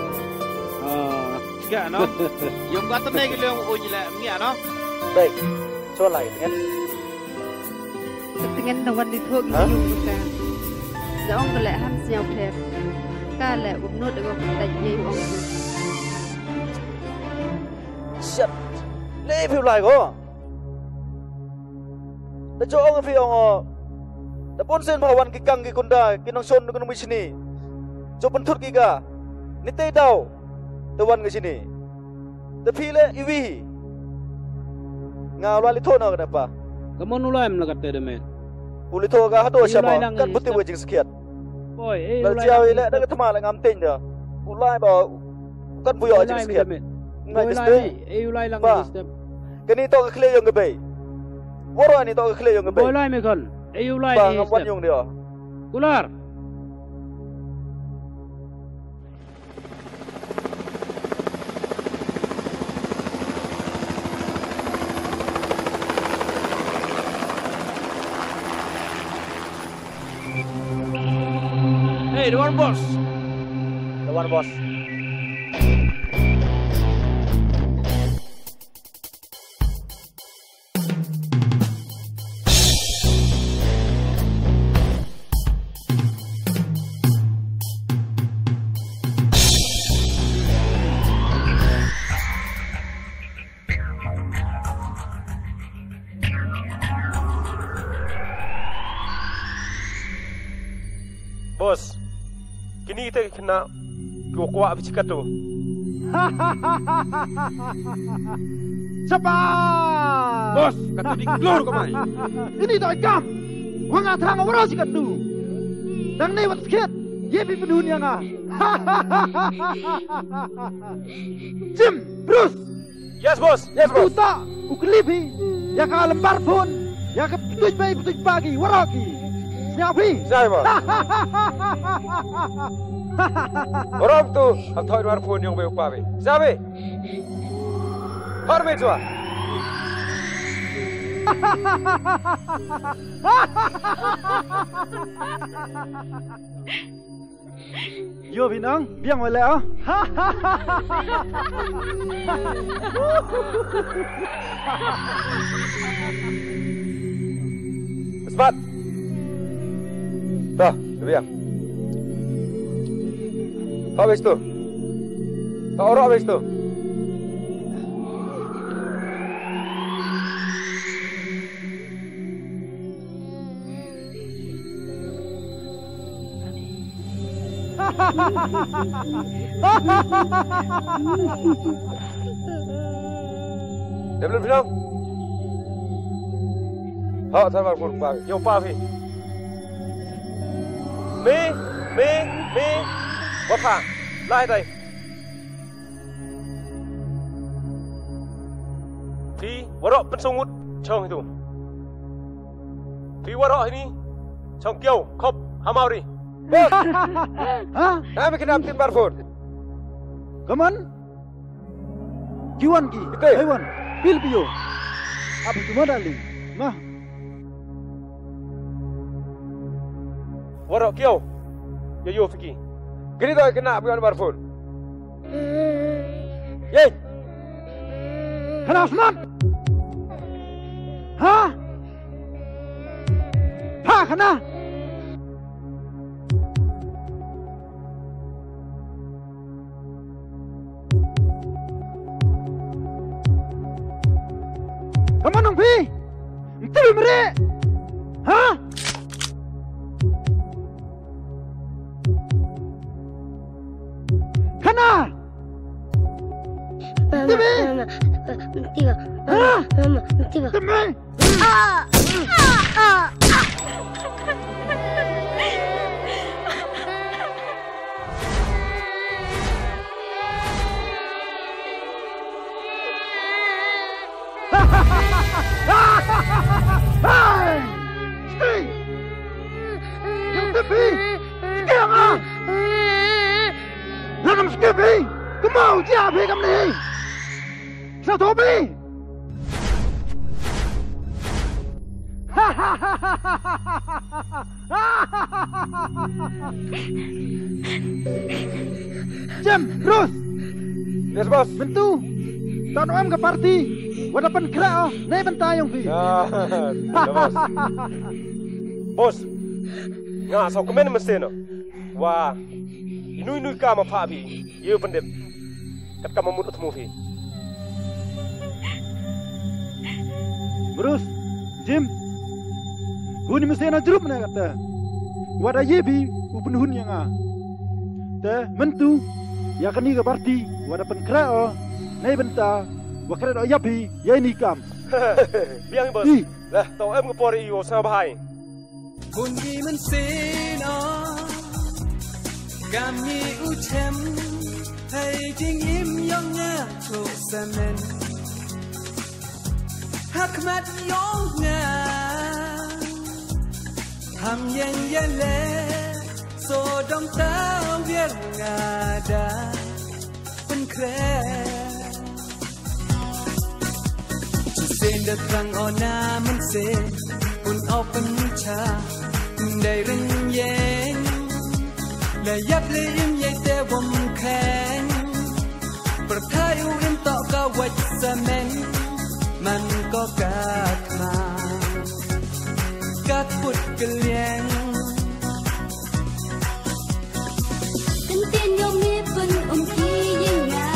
Ah. Ska no? Yong ka tene ki leong u ji le, ngia no? Baik. So lai, kan? Ka tngen da wan di thok. Ha? Yung ka. Da ong ka le ham sñiaw pher. Ka le u nut da ko ka tai ye ong. Shit. Le phi u lai ko. Da jo ong phi ong o. Da pun sien pha wan ki kang ki kunda ki nongchon ki nongmihsngi. Jo pynthut ki ka. Ni te daw. Te wan ka chini. Te phi le iwi hi. Nga u lai li thoh na ka da pa. Ka mon u lai em la ka te de me. U li thoh ka hado sha mo. Kan buti wa jingskhiat. Oi, eh, la u lai jiaw lang i le da ka thma la ngam teng da. U lai ba kan buyo jingskhiat. Nga jingskhiat. Eh, u lai lang ba. Kani to ka khle yong ka bei. Waro ni to ka khle yong ka bei. Bo lai me khon. Eh, u lai ba ngam wan yong dia. Kular. Hey, the one boss. The one boss. Boss, kini te kena ko kwah bichi katu. Chapa! Boss, katu di klur ko mai. Ini to ikam. Wang athang waro si katu. Dang ne wat skit. Ye pi pedun yang ah. Jim, Bruce. Yes, boss. Yes, boss. Uta, u kli phi. Ya ka lambar phone. Ya ka ptuj bai, ptuj pagi, waro ki. Sñiaw phi. Sñiaw, boss. Waro tu, ha thoi lambar phone yong bai u pa bai. Sñiaw phi. Har me chwa. Yo, phi nang, biang wale ah. Spat. Dah, biang. Kau habis tu. Kau orang habis tu. Dep lu bilang. Ha, sabar pun pa. Yo pa phi. Me, me, me. Wa pha. Lai tai. Phi, warok pynsungut chong itu. Phi waroh hini. Chong kiaw, khop, hamau ri. Bos. Ha? Nami kena tin bar phone. Kaman? Kiwan ki. Kite. Haiwan. Pil pio. Abi tu ma dali. Ma. Waroh kiaw. Ya yo fiki. Kini to kena pio bar phone. Yei. Khana smat. Ha? Ha khana. Kaman nong phi? Nti bi mre. Ha? Khana. Mama, mama, mama, mama, mama, mama. Timi. Ah! Ah! Ah! Ah! Hey! Steve! Yung tepi! Sige nga! Lanam Skippy! Kumau, jia phi kam ni! Sa thopi! Jim, Bruce! Yes, boss. Myntu. Tan em ka party. Wa da pynkhreh o. Nei bynta yong phi. Ah, ya, boss. Boss. Nga so kmen mesti no. Wa. Inu inu ka ma pha bi. Ye pyndep. Kat ka ma mut u thmu phi. Bruce, Jim. Huni mesti na jrup ne kata. Wa da ye bi u pynhun ya nga. Te myntu ya kani ka party wa da pynkhreh o. Nei bynta wa khreh o ya phi ya ini kam. Biang boss. Lah, to em ka por i o sa bahai. Bun i mynsiem o, kam i u chem, hei jingim yong nga u samen. Ha khmat yong nga, ham yeng yale, so dong ta wiar nga da pynkhreh. Chisien da thrang o na mynsiem, un o pyncha, dei rin yeng. La yap le im yei te wom kheng. Pyrthai u im toh ka wait samen, man ko ka khmat, ka kut ka lieng. Kyntien yong mi pyn um ki ying nga.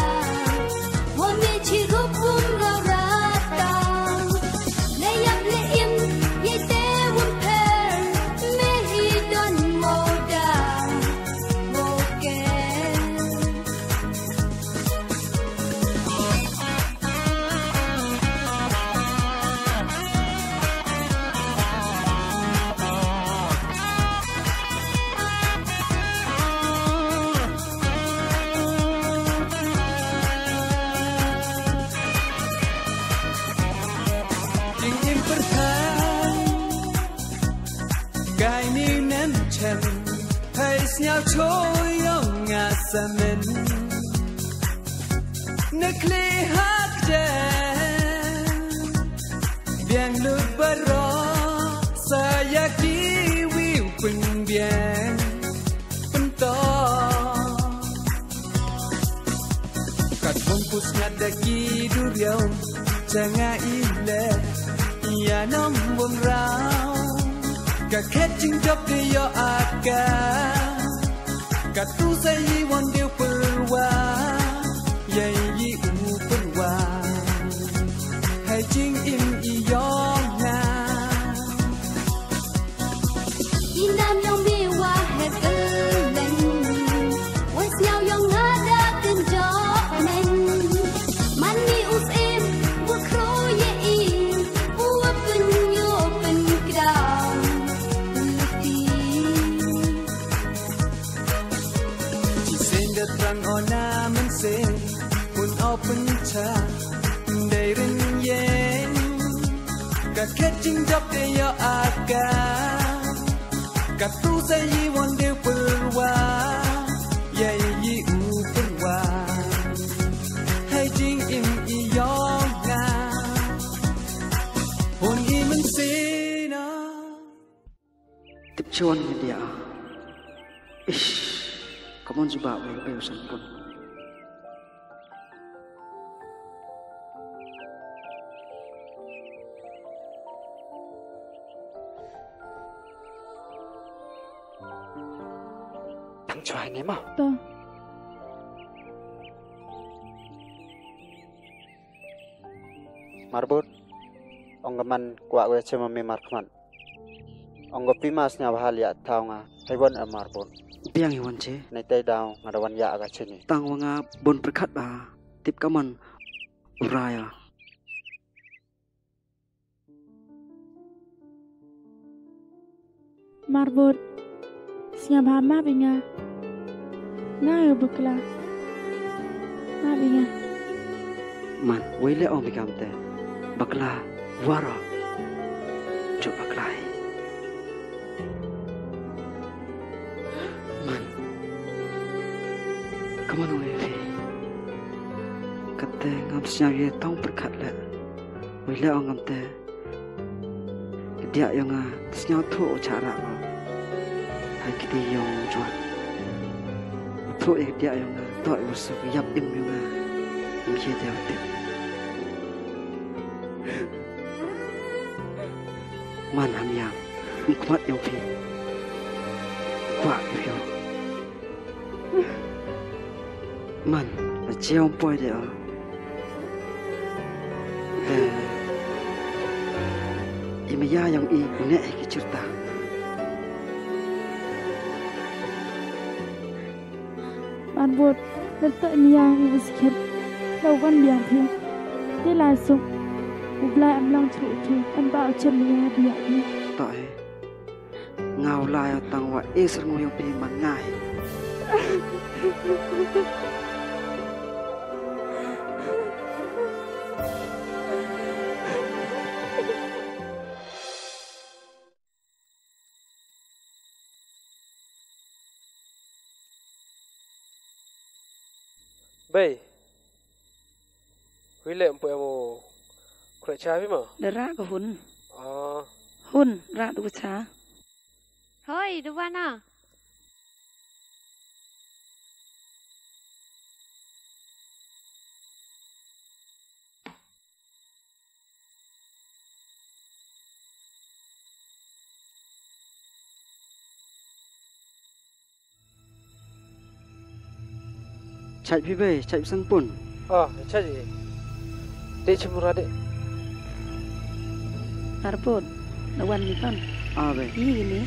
Wa mi chi rup um ra ra ta. Le yap le im, ye te wum pher. Me hi don mo da, mo ke. Jingim pyrthai, kai ni nem chem, hei sñiaw choi yong nga samen. Nukli hak je, biang lut baroh, sa ya ki wi u pynbiang pyntoh. Kat bun pus ngat da ki duriaw, cha nga i le, ya nong bun rau. Ka khet jingjop de yoh aka. Katu sa i wan de u pyrwa, ya i u pyrwa. Hei jingim i yong nga. I nam yong mi wa heh kyllen. Wa sñiaw yong nga da kynjoh men. Man mi u syiem, wa khro ya i. Wa pynyoh pynkraw. Luti. Chisien da thrang o na mynsiem, un o pyncha, dei rin yeng. Ka khet jingjop te yoh aka. Katu sa i won de pyrwa. Ya i u pyrwa. Hai jingim i yong nga. Hun i mynsiem na. Tip chon ni dia. Ish. Kamon jubab wei beu san pun. Tang chwa ni ma. To. Marbud, ong ka man kwah wei chem mi markhmat. Ong ka pima sñiawbha liah thaw nga, hei wan em Marbud. Biang i wan che. Nei tei daw nga da wan ya ka chini. Tang wa nga bun pyrkhat ba, tip ka man u raya. Marbud, sñiawbha map i nga. Nga u bakla. Map i nga. Man, wei le ong bi kamte. Bakla, waro. Chuk bakla hi. Man. Kaman wei phi. Kate ngam sñiaw ye tong pyrkhat le. Wei le ong kamte. Ka diah yong nga, sñiaw thoh u chah rah ko. Hai kiti yong u Juan. Thoh ya ka diah yong nga, toh i wa suk yap im yong nga. Ym ye de u tip. Man ham yam, ym khmat yong phi. Kwah ki phi. Man, a chiom poi de o. Te, i maya yong i, u neh hi ki chirta. Marbud, lada i maya yong i wa skhet, la wan biang phi. Te la suk, u Blai em lang chru u thu, em ba u chem maya biang phi. Toh e. Nga u lai o tang wa e syrngu yong phi man nga hi. Bei. Hui le mpu em u khreh cha phi mo? Da rah ka hun. Oh. Hun, rah du ka cha. Hoi, du wan a. Chait phi bei, chait phi sangpun. Ah, chait i. Dei chimura dei. Arbot, na wan ni kan. Ah, bei. Ini, ini.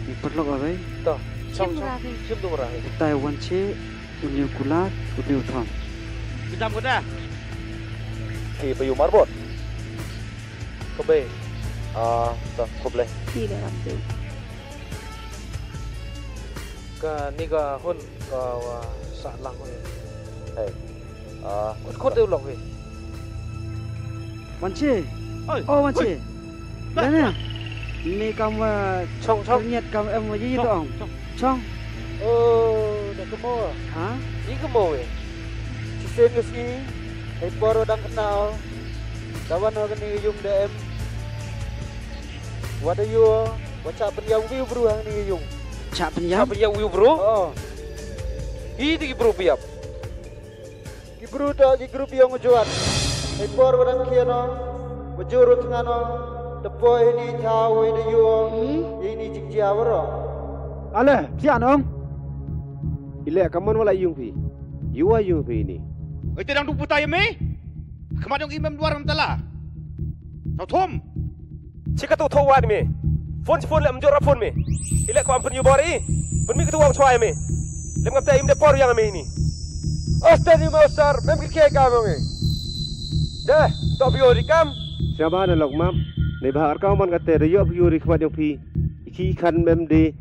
Ni perlok ah, bei. Toh, chong, chimura, chong. Bei. Chimura, bei. Taiwan chi. Uni u kulat, uni u thom. Ki jam ko da? Ki pa yu marbot. Ko bei. Ah, to, khublei. Ki da ram tu. Ka ni ka hun ka wa sa lang ko. Hei. Ah, khut khut de u lok hi. Wanchi. Oi. Oh, Wanchi. Oi. Lane. Mi kam, eh, chong, chong. Ternyat kam em wa yi to ong. Chong. Chong. Oh, da kamo. Ha? Ni kamo e. Chisien ka sngi. Hei por wa dang kynnoh. Da wan wa kani yung da em. Wa da yoh. Wa chah pynyap wi u bru ha kani yung. Chah pynyap? Chah pynyap wi u bru? Oh. Hi ti ki bru pyap. Ki bru toh ki group yong u Juat. Hei por wa dang khia no, wa jur u thngan no, da poi heini thaw wa i da yoh, hmm? Heini jingjia waroh. Ale, psiah nong. I leh kammon wa la yung phi. Yoh wa yung phi ini. Oi, te dang du puta ya me. Khmat yong i mem dwar ngam tala. Thaw thom. Chi katu thoh wa ni me. Phone chi phone le mjor phone me. I le ko am pynyu bor i. Pynmi katu wa chwa me. Lem ngam te im de por yang me ni. Oster ni ma oster, mem ki ke ka me. De, to phi ori kam. Siapa na lok mam. Ni bahar ka man kate de yoh phi ori khmat yong phi. I ki khan mem de.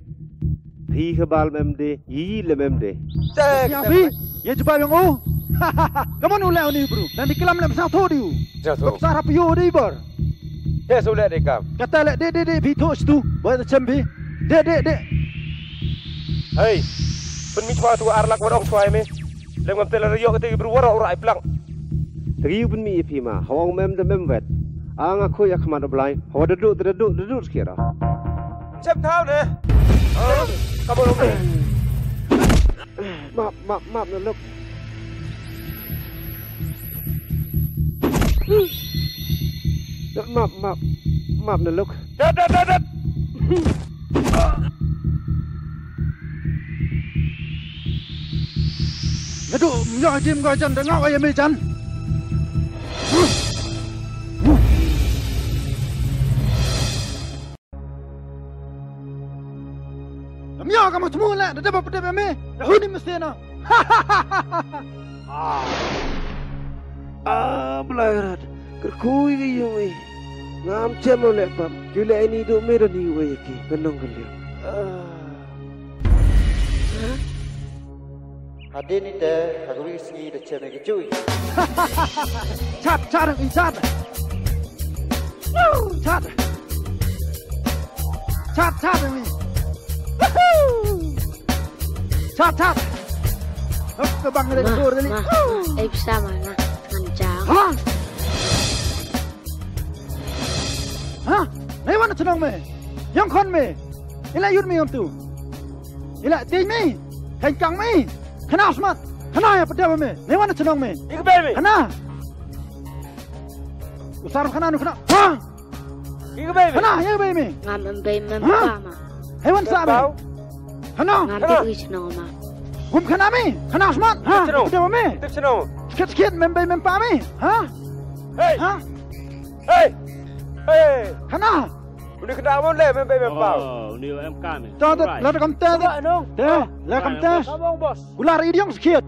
Phi khabal mem de. Yi le mem de. Te, ya te, phi. Ye jubab yong u. Kammon u le u ni bru. Dan di klam lem sa tho di u. Ja tho. Bak sa rap yo di bor. He, so le de kam. Kata le de, de, de, phi thoh stu. Boi ta chem phi. De, de, de. Hei. Pynmih chwa tu ar lak wa ong chwa me. Lem ngam te la yok te bru wa ro ra i plang. Te yu pynmih phi ma. Hawang mem de mem wet. Anga khoi ya khmat Blai. Hawa de du, de du, de du skira. Chem thaw ne. Ka bo lo ne. Map, map, map na lok. Map, map, map na lok. Dat, dat, dat, dat. Nadu, myo jim go jan, da ngau ya me jan. Lam ya ka ma chmu le, da dep ba dep me, da hu ni mesti na. Ah, Blai rat, kyrkhu i ka yung i. Ngam chem o le pam, ki le ini du me da ni wa ya ki, ka nong ka liang. Ah. Hadien i te, ha ka wi sngi da chem i ki chui. Chat, chat, i chat. Woo, chat. Chat, chat, i. Woohoo. Chat, chat. Hop, ka bang ka dur ni. Ma, ma, ei pisa ma, ma. Ngan jang. Ha? Ha? Nei wan chnong me. Yong khon me. Ila yut me yong tu. Ila tei me. Khain kang me. Khana smat. Khana ya pdem me. Nei wan chnong me. Ikbe me. Khana. Usar khana nu khana. Ha? Ikbe me. Khana, ikbe me. Ngam em bei mem pa ma. Hei wan sa me. Khana. Ngam te wi chnong ma. Gum khana me. Khana smat. Ha? Pdem me. Tip chnong. Skit skit mem bei mem pa me. Ha? Hei. Ha? Hei. Hei. Khana. Uni kena mon le, mem bei mem pau. Oh, uni em kam. Ta, ta, la kam ta, ta. Te, la kam ta. Kamong bos. Kular idiong skit.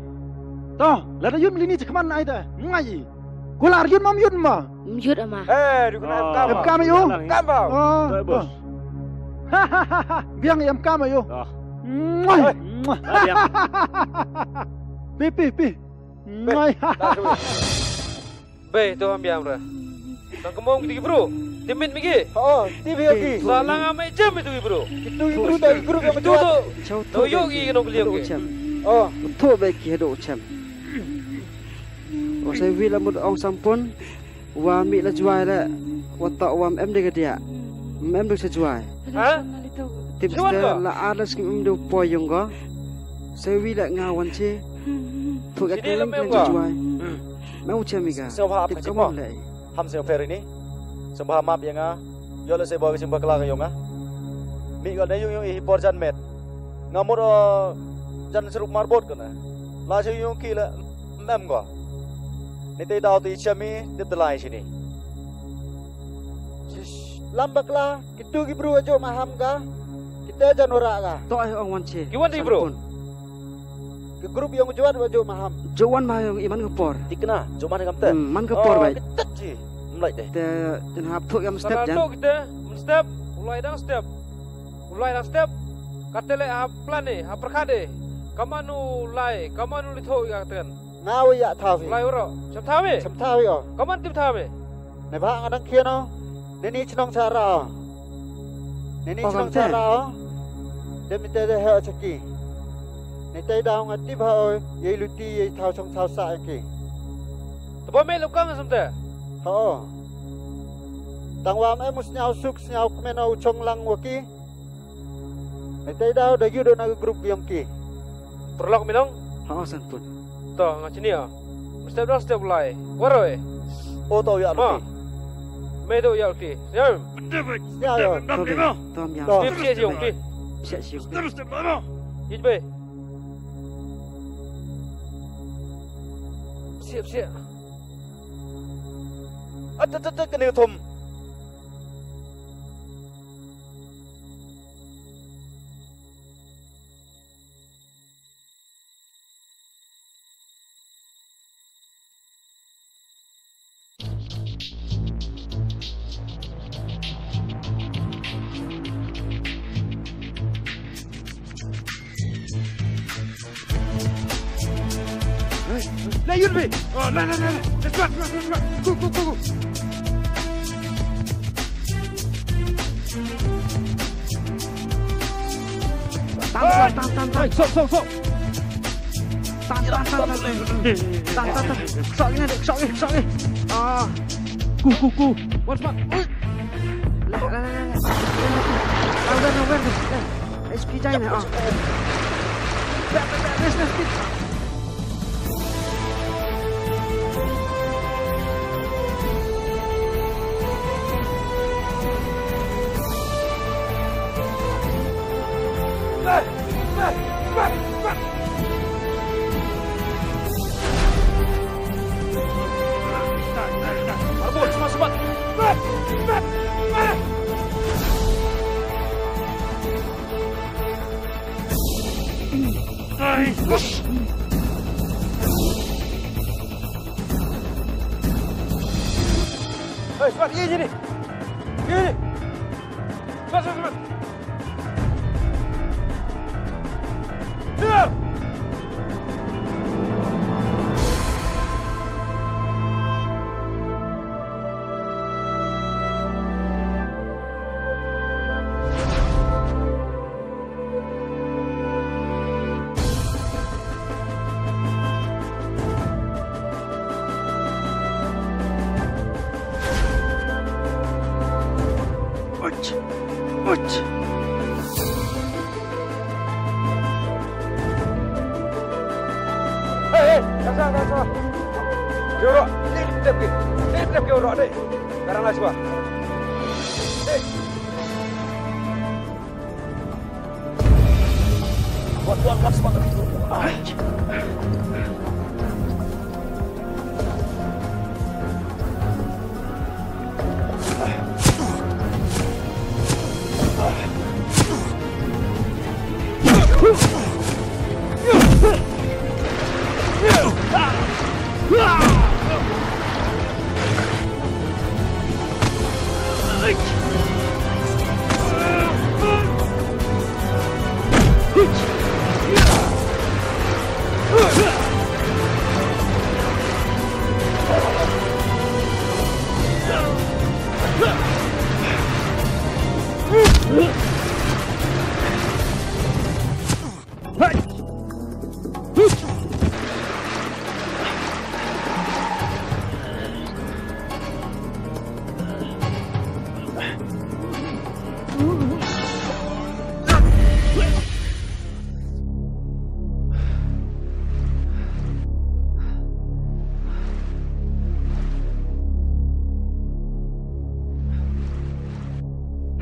Ta, la da yun mlini chikman ai ta. Ngai. Kular yun mam yun ma. Yun ama. Eh, du kena em kam. Em kam yu. Kam pau. Oh, bos. Biang em kam yu. Ngai. Pi, pi, pi. Ngai. Bei, to ham biang ra. Nang kemong kitu ki bru. Timit mi ki. Oh, ti bi ki. Sa lang amai jam itu ki bru. Itu ki bru, itu ki bru yang tu. To yo ki nong kliang ki. Oh, to be ki hadu chem. Wa sa wi la mut ong sampun. Wa mi la juai le. Wa ta wa em de ka dia. Em de sa juai. Ha? Tip ste la alas ki em de poi yung go. Sa wi le nga wan chi. Tu ka te la em juai. Mau chem i ka. Tip ka mo le. Ham se fer ini. Sembah map ya nga. Yo le se bo ka sembah kla ka yong nga. Mi ka ne yung yung i por jan met. Nga mut o jan serup marbot ka na. La se yung ki le mem ko. Ni te daw ti chami dep delai sini. Lam bakla, kitu ki bru ajo maham ka. Kita jan ora ka. To ai ong wan che. Ki wan di bru. Ki group yong juat wa jo maham. Jo wan ma yong i man ka por. Tikna, jo man kam te. Hmm, man ka por bai. Kitat ji. Mlai de. Te, jan hap thok yam step jan. Kita, step, ulai dang step. Ulai dang step. Kate le hap plan ni, hap perkade. Kamanu lai, kamanu li thok ya ten. Nga wa ya thaw hi. Lai uro. Chap thaw me. Chap thaw hi o. Kaman tip thaw me. Ne ba nga dang khian o. Ne ni chnong chara o. Ne ni chnong chara o. Dem ite de he o chaki. Ne te daw nga tip ha o. Ye luti ye thaw chong thaw sa ki. Tabo me lukang sum te. Ho. Tang wa me mus nyau suk nyau kmen o chong lang wa ki. Ni te daw da yu do na group yong ki. Perlok mi nong? Ha, san pun. To, nga chini ya. Step dong, step lai. Waro e. O to ya luti. Me to ya luti. Ya. Ya ya. To ya. Step si yong ti. Si yong. Step step mano. Yit be. Siap siap. At at at kene thom. Hey, la yun bi. Oh, la, la, la, la. Let's go, go, go, go. Go, go, go, go. Tan, tan, tan, tan, tan. Hey, sok, sok, sok. Tan, tan, tan, tan. Tan, tan, tan. Sok ni, sok ni, sok ni. Ah. Ku, ku, ku. Wan, Smat. Ui. Lah, lah, lah, lah, lah. Lah, lah, lah, lah. Speed jai na, ah. Lah, lah, lah, lah, lah, speed. Hei, Smat, ye, ye ni. Ye ni. Smat, Smat, Smat. Ye. Uch! Uch! Hei, hei, kasa, kasa. Yo, ro, ni tep ke. Ni tep ke, ro, ni. Karang aswa. Hei.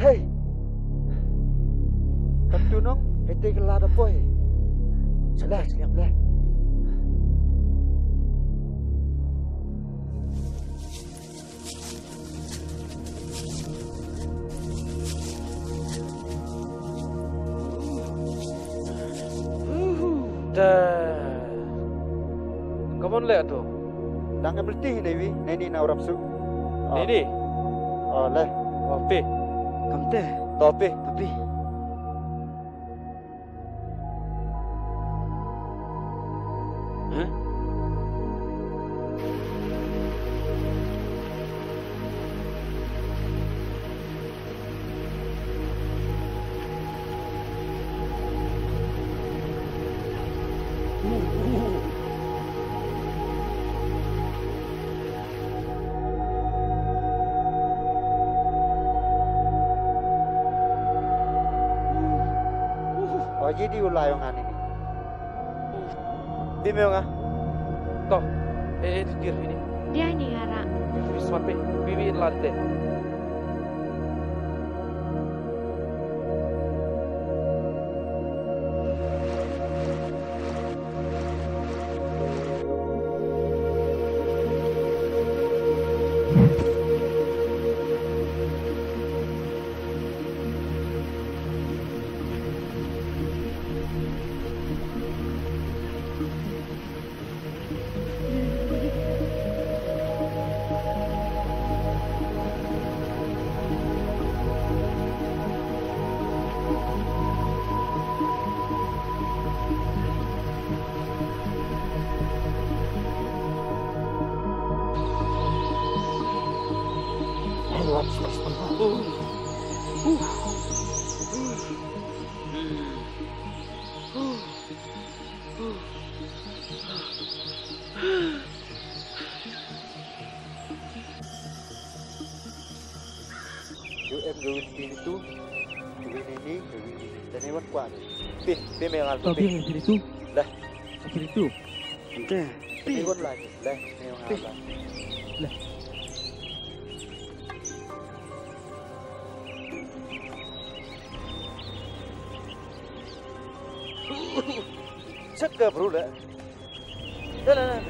Hei. Katu nong, hete ke lada poi. Salah, salah, salah. Te. Kammon le tu? Dang em lti hi nei wi, nei ni na urap su. Oh. Nei ni? Oh, le. Oh, pi. Kamte. To pi. To pi. Hah? O, ye di u lai ong ani ni. Di me ong a? To, e, e, di dir ini. Dia ni ngara. Bismat pe, bibi in lante. Em ka win phi tu. Ka win ini, ka win ini. Tæ ni wan kwah ni. Phi, phi me ngal. Tæ phi. Phi tu. Leh. Phi tu. Ynte. Phi wan lai. Leh, me ngal lai. Leh. Check ka bru leh. Leh, leh, leh.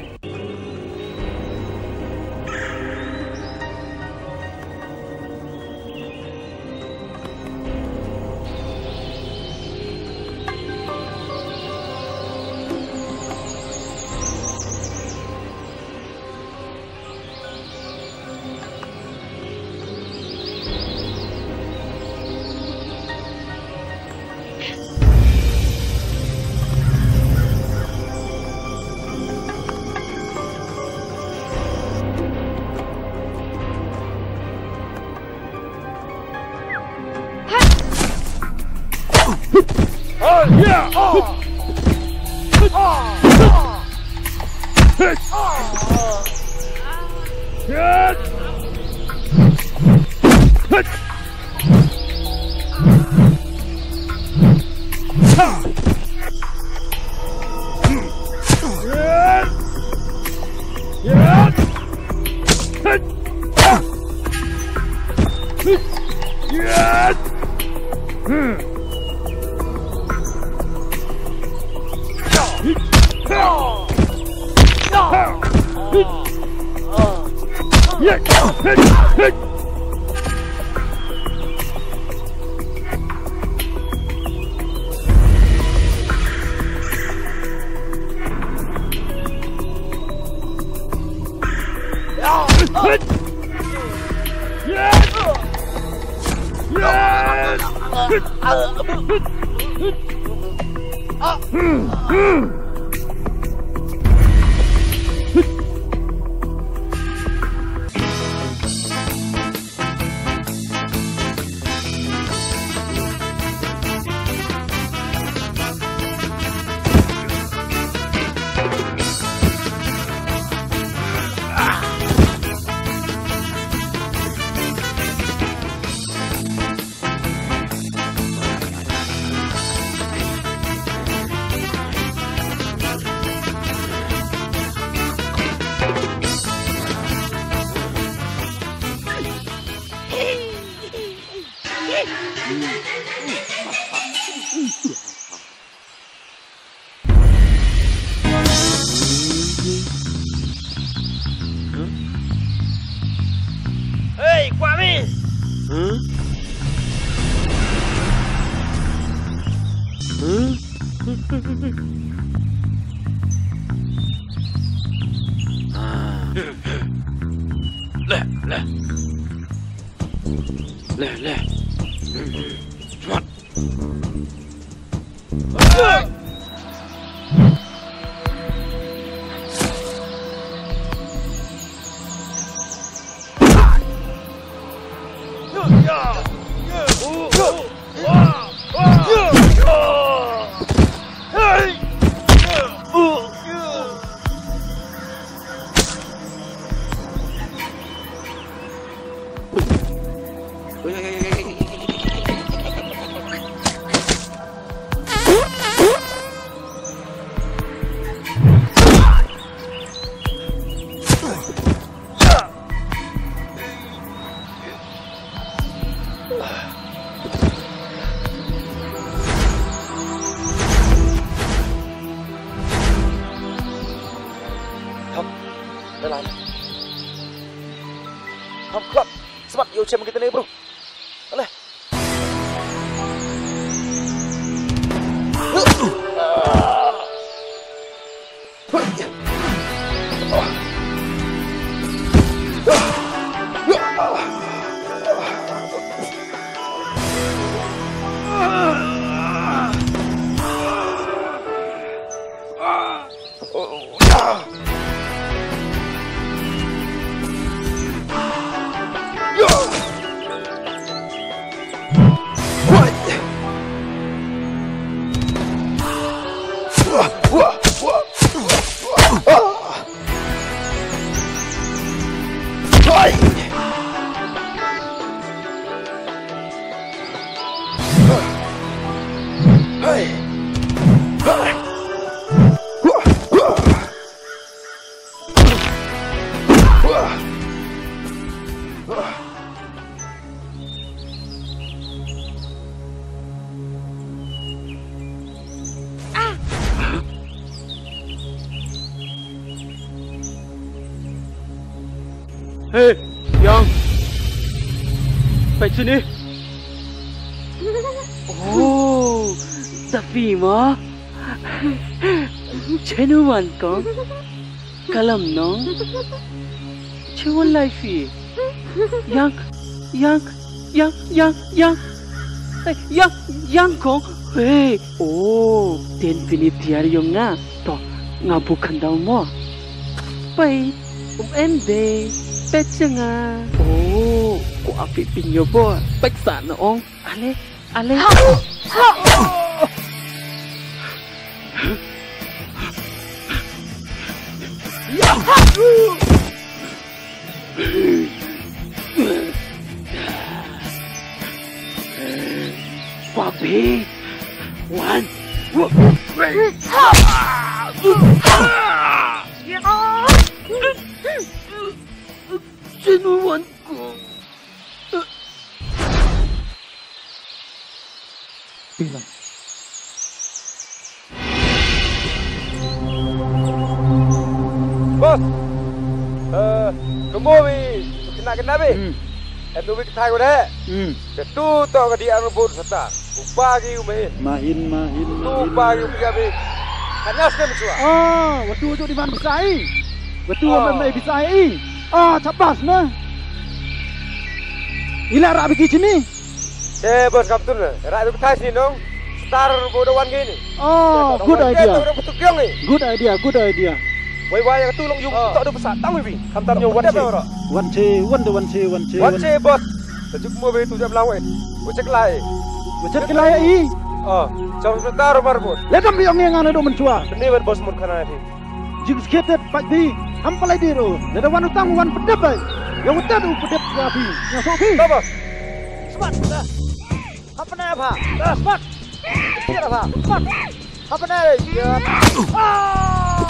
Hey, kwah mi? Huh? Huh? Ah. Leh, leh. Leh, leh. Smart. Tham, da lai. Tham khlap, smat yow chem ki tæ ne bru. Ale. Hey, Yang. Pait chini. Oh, da phi mo. Chenu wan kong. Kalam nong. Chewon lai phi. Yang, yang, yang, yang, yang. Eh, yang, yang kong. Hey, oh, ten pini tiar yong nga. To, nga bu khyndaw mo. Pai, um em de. Pet nga. Oh, ko api pinyo bo. Pet sa na ong. Ale, ale. Papi, wan. Sino wan ko. Bilang. Boss. Eh, kamo bi, kena kena bi. Hmm. Em tu bi kethai ko de. Hmm. Ke tu to ka di anu bot sata. Upa ki u mahin. Mahin, mahin, tu mahin. Upa ki u pia bi. Hanya sekem chua. Oh, watu tu di man bisai. Watu man mai bisai. Ah, chabas na. Ila ra bi ki chini. Eh, boss, kam tu na. Ra tu thai sini nong. Star bo da wan ke ni. Oh, good idea. Good idea, good idea. Wai wai tu long yung to do pasa tang wi. Kam tam nyo wan che. Wan che, wan de wan che, wan che. Wan che, boss. Tajuk mo be tu jam lawai. Wacek lai. Wacek lai i. Oh, jam star mar bo. Le kam bi ong yang ane do menchua. Ni wan boss mun khana ni. Jing skete pat bi, ham palai di ro. Lada wan utang wan pedep ai. Ya utan u pedep wa bi. Ya so bi. Baba. Smat. Hapna pha. Smat. Kira pha. Smat. Hapna. Ya. Ah.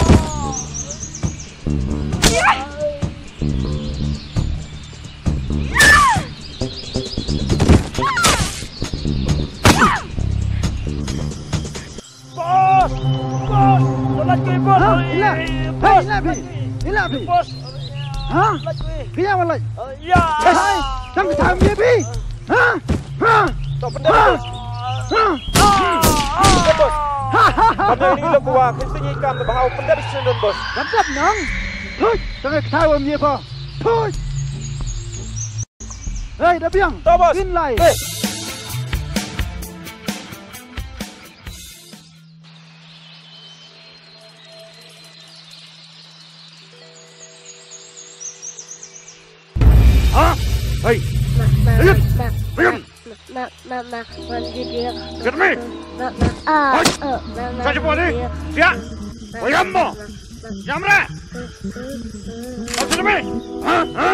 Boss! Boss! Tolong ke, boss! Ha? Ila? Boss! Hey, ila bi? Ila bi? Boss! Ha? Tolong ke. Biya walai. Ya! Hey, tang tang ye bi? Ha? Ha? Stop benda, boss. Ha? Benda, boss. Ha, ha, ha. Kami ni lo kuwa, kini kam bahau benda di sini, boss. Mantap nang. Thui, tang ketawa ye ba. Thui. Hey, da biang. Stop, boss. Bin lai. Hey. Ha? Hey. Ma, ma, ma, ma, ma, ma, ma, wan video. Get me. Ma, ma, ah, hey. Eh, ma, ma, sa jepot ni. Video. Siap. Ma, ma, ma, ma. Yam re. Get me. Ha? Ha?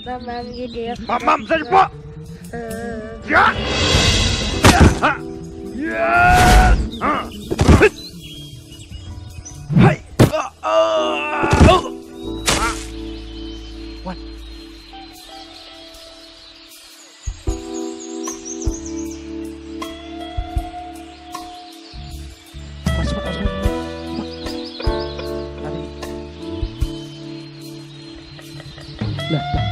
Mamam gitu ya. Mamam sa jepot. Eh. Ya. Ya. Ha. Ya. Ha. Hai. Ah, ah, oh. Ah. Wan. Masuk, masuk, masuk. Lari. Lah, lah.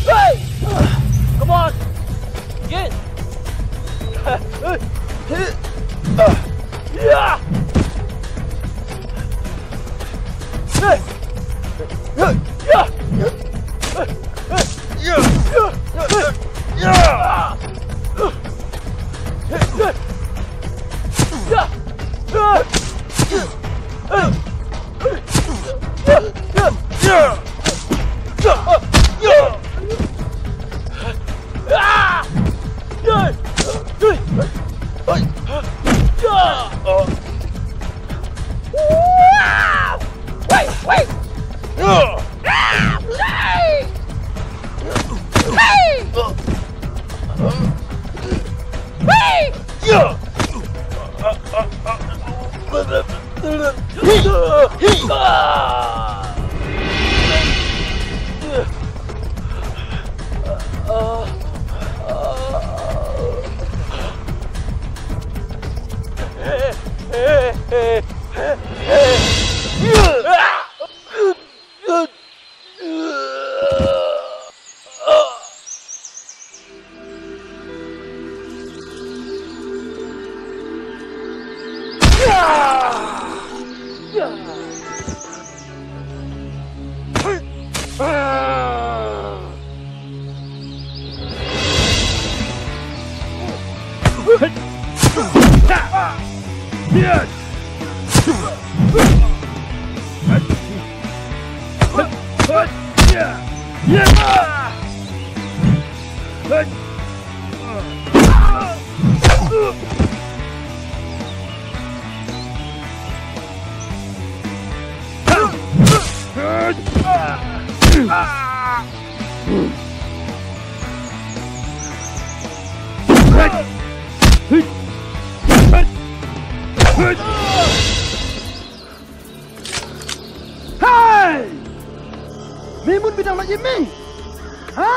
Hey! Come on! Get! Yeah! Hey! Yeah! Hei! Mi mun bidang la yim mi. Ha?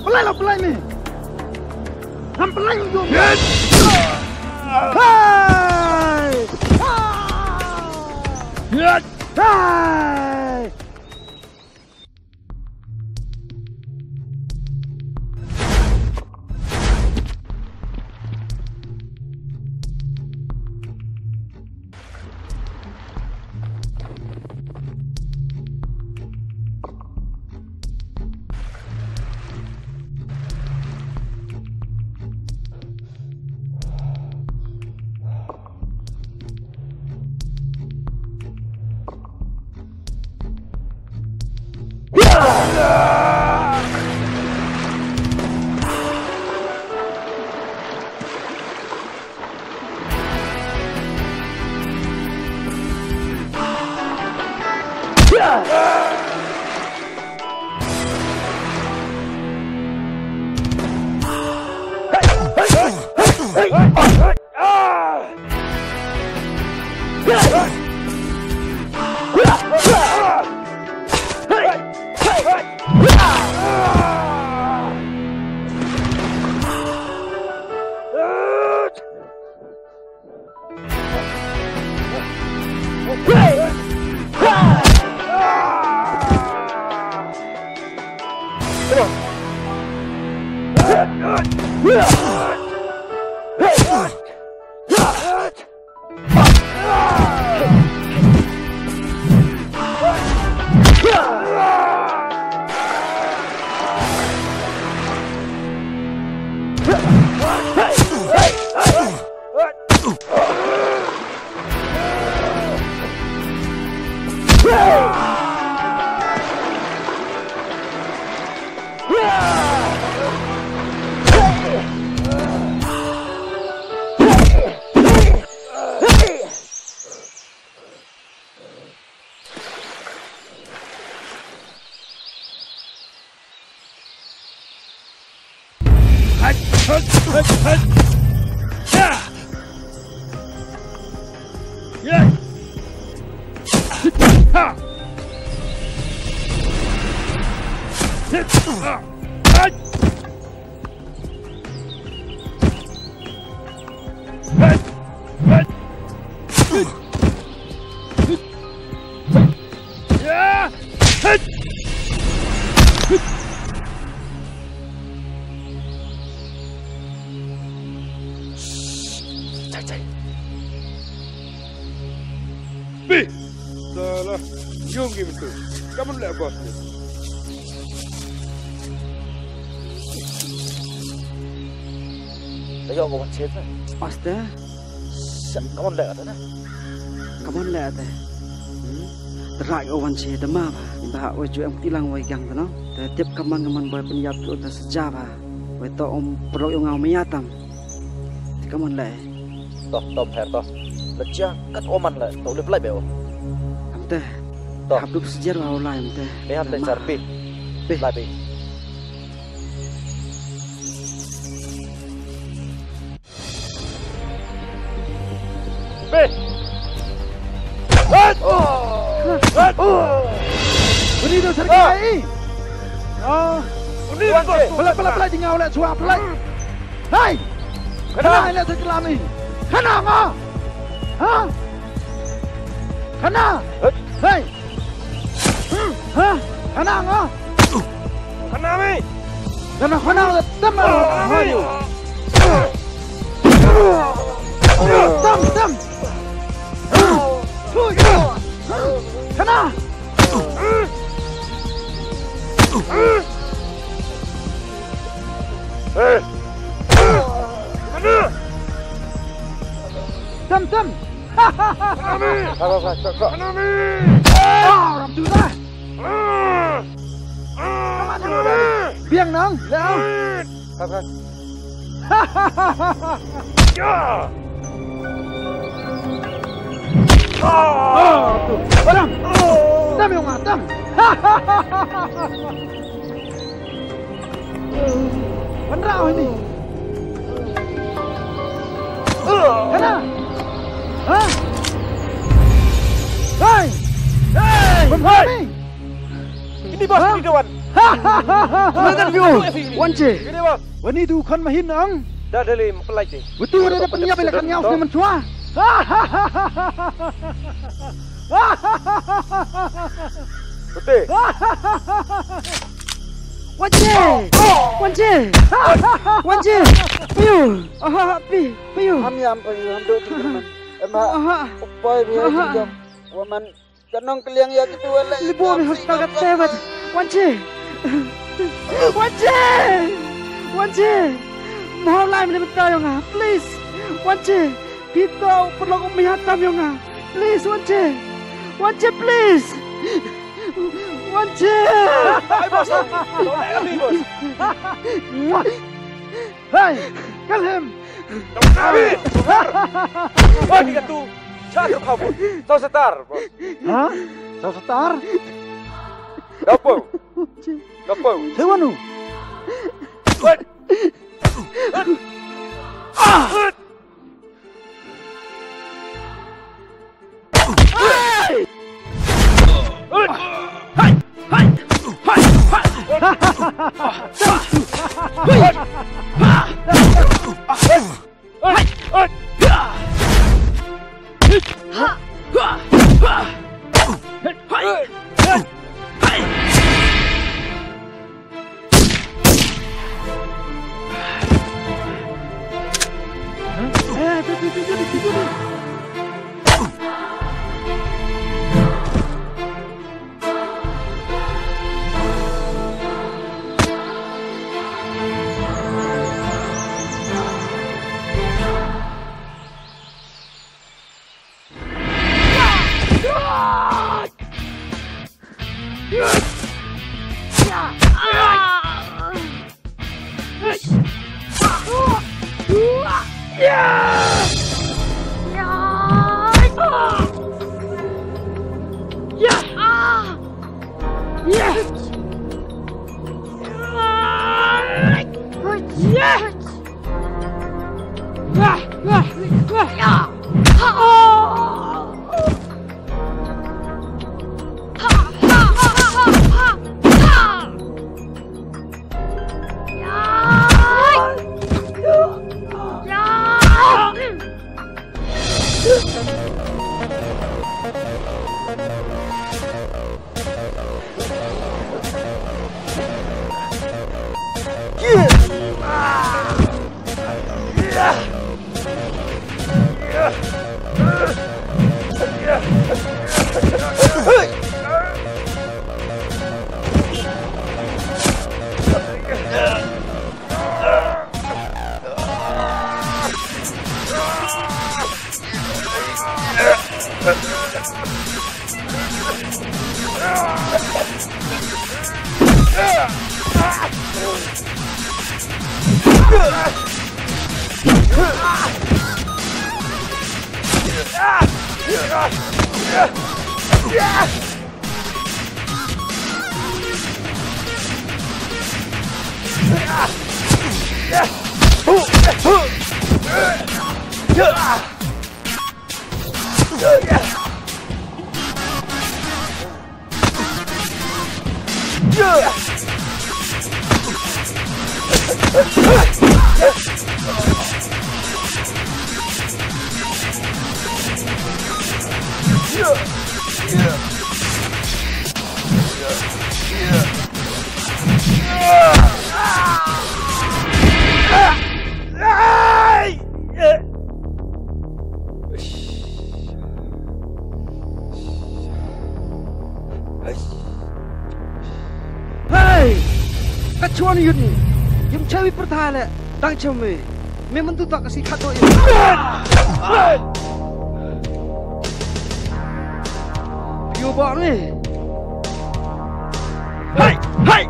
Pelai la pelai mi. Ham pelai yum. Hei! Hei! Chai, chai. Pi! Salah, yung ki mitu. Kamu leh bos ni. Tayo ko wan cheta. Aste. Sa, kamu leh kata na. Kamu leh kata. Hmm? Terai ko wan cheta ma ba. Ba o ju em tilang wai gang ta no. Te tip kaman kaman boy penyap tu ta seja ba. Wai to om pro yung ngau maya tam. Ti kaman leh. Toh, toh, her toh. Leja kat oman leh, toh leh pelai beo. Amte. Toh. Hap dup sejar wa ulai amte. Ni amte. Lemah. Sar pi. Pi. Pelai pi. Pi. Uni do sar ki. Ah. Uni do. Pelai, pelai, pelai, di ngau leh chwa pelai. Hei! Khana. Khana, ila sa klam ni. Khana nga. Ha? Khana. Hei. Ha? Khana nga. Khana mi. Khana, khana, tam. Khana mi. Tam, tam. Hui. Khana! Tem, tem! Khana mi! Khana mi! Ah, ram tu dah! Khana mi! Biang nang, ya! Khana mi! Ya! Ah! Tam! Tam yong nga, tam! Wanrah ini. Khana? Ha? Hey! Hey! Hey! Ini bos, ini dewan. Wan che. Ini bos. Wani du khon mahin ang. Da dali mapelai che. Betul ada penyap ila kan yau sini mentua. Betul. Wan che. Wan che. Wan che. Piu. Aha, pi. Piu. Ham yam, piu, ham do tu man. Em ha. Aha. Upai, piu, aha, jom. Waman. Ka nongkliang ya kitu wa la. Libo mi hospital ka te wat. Wan che. Wan che. Wan che. Mo lai mi le bynta yong nga. Please. Wan che. Pito perlu ko mi hatam yong nga. Please, wan che. Wan che, please. Wan che. Hey, bos. Hey, kill him. Wani ka tu. Cha tu khabu. Tau setar, bos. Ha? Tau setar? Dapo. Dapo. Hei wanu. Wait. Ah! Hei! Ka chwa ni yut ni. Yum chawi pyrthai le. Dang chaw me. Me man tu tak ka si khat do i. Yo ba ni. Hei! Hei!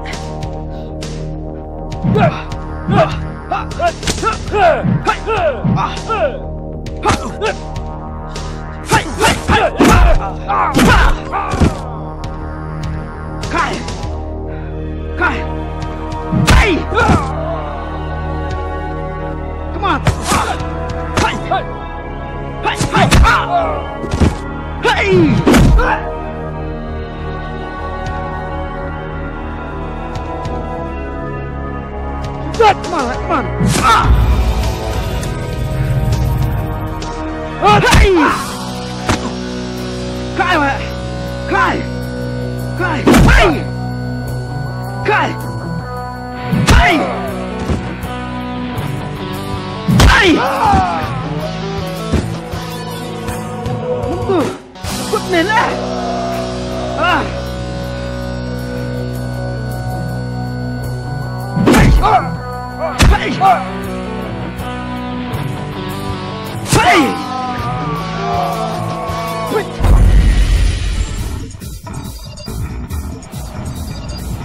Kai! Kai! Hey! Come on! Hey! Hey! Hey! Hey! Come on, come on. Ah! Ah, hey! Kai wa! Kai! Kai! Hey! Kai! Hey! Hey! Kut ni lah. Ah. Hey! Ah! Hey!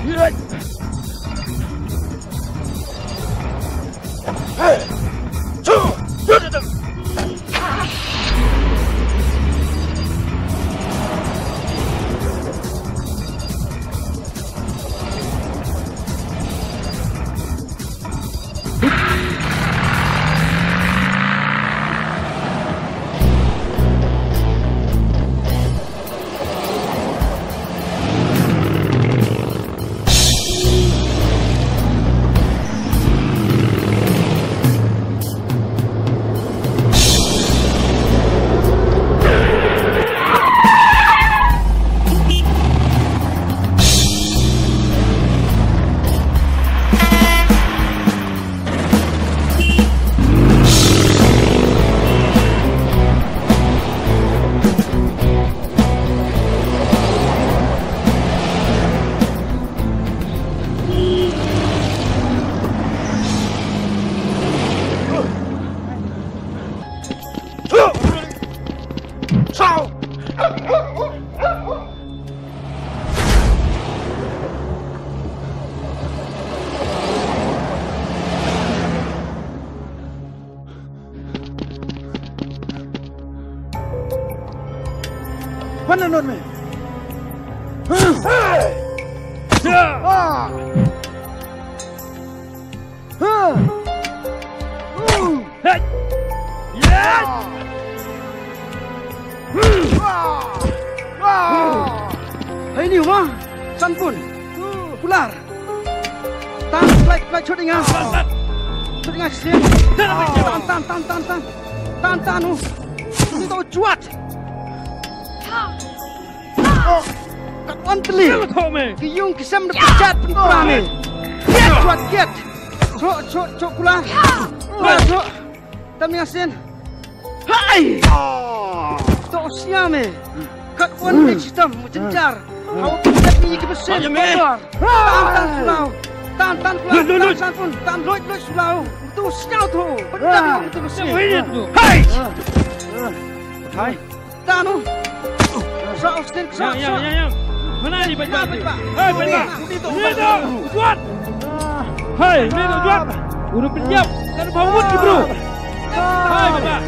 Hey! Wan na not me. Hey! Ah! Hey! Yes! Hei ni ma, Sanpun. Kular. Tan, flight, flight, shooting ah. Shooting ah, sien. Tan, tan, tan, tan, tan. Tan, tan, uh. Ni to chuat. Oh, kat wan teli. Ki yung ki sem da pijat pun pra ni. Kiat, chuat, kiat. Chok, chok, chok, kular. Kular, chok. Tam ni asin. Hai! To siam e. Kat wan me chitam, mu jenjar. Hau kat ni ki besen. Tan, tan, kular. Tan, tan, kular. Tan, Sanpun. Tan, loit, loit, sulau. To siam to. Betul, to siam. Hai! Hai! Tanu. Sa, Austin, sa, ya, ya, sa. Ya, ya. Mana ni, Pak? Mana, Pak? Hei, Pak. Ni tu, Juat. Hei, ni tu, Juat. Uru pinjam. Kan bawut ni, bro. Hei, Pak.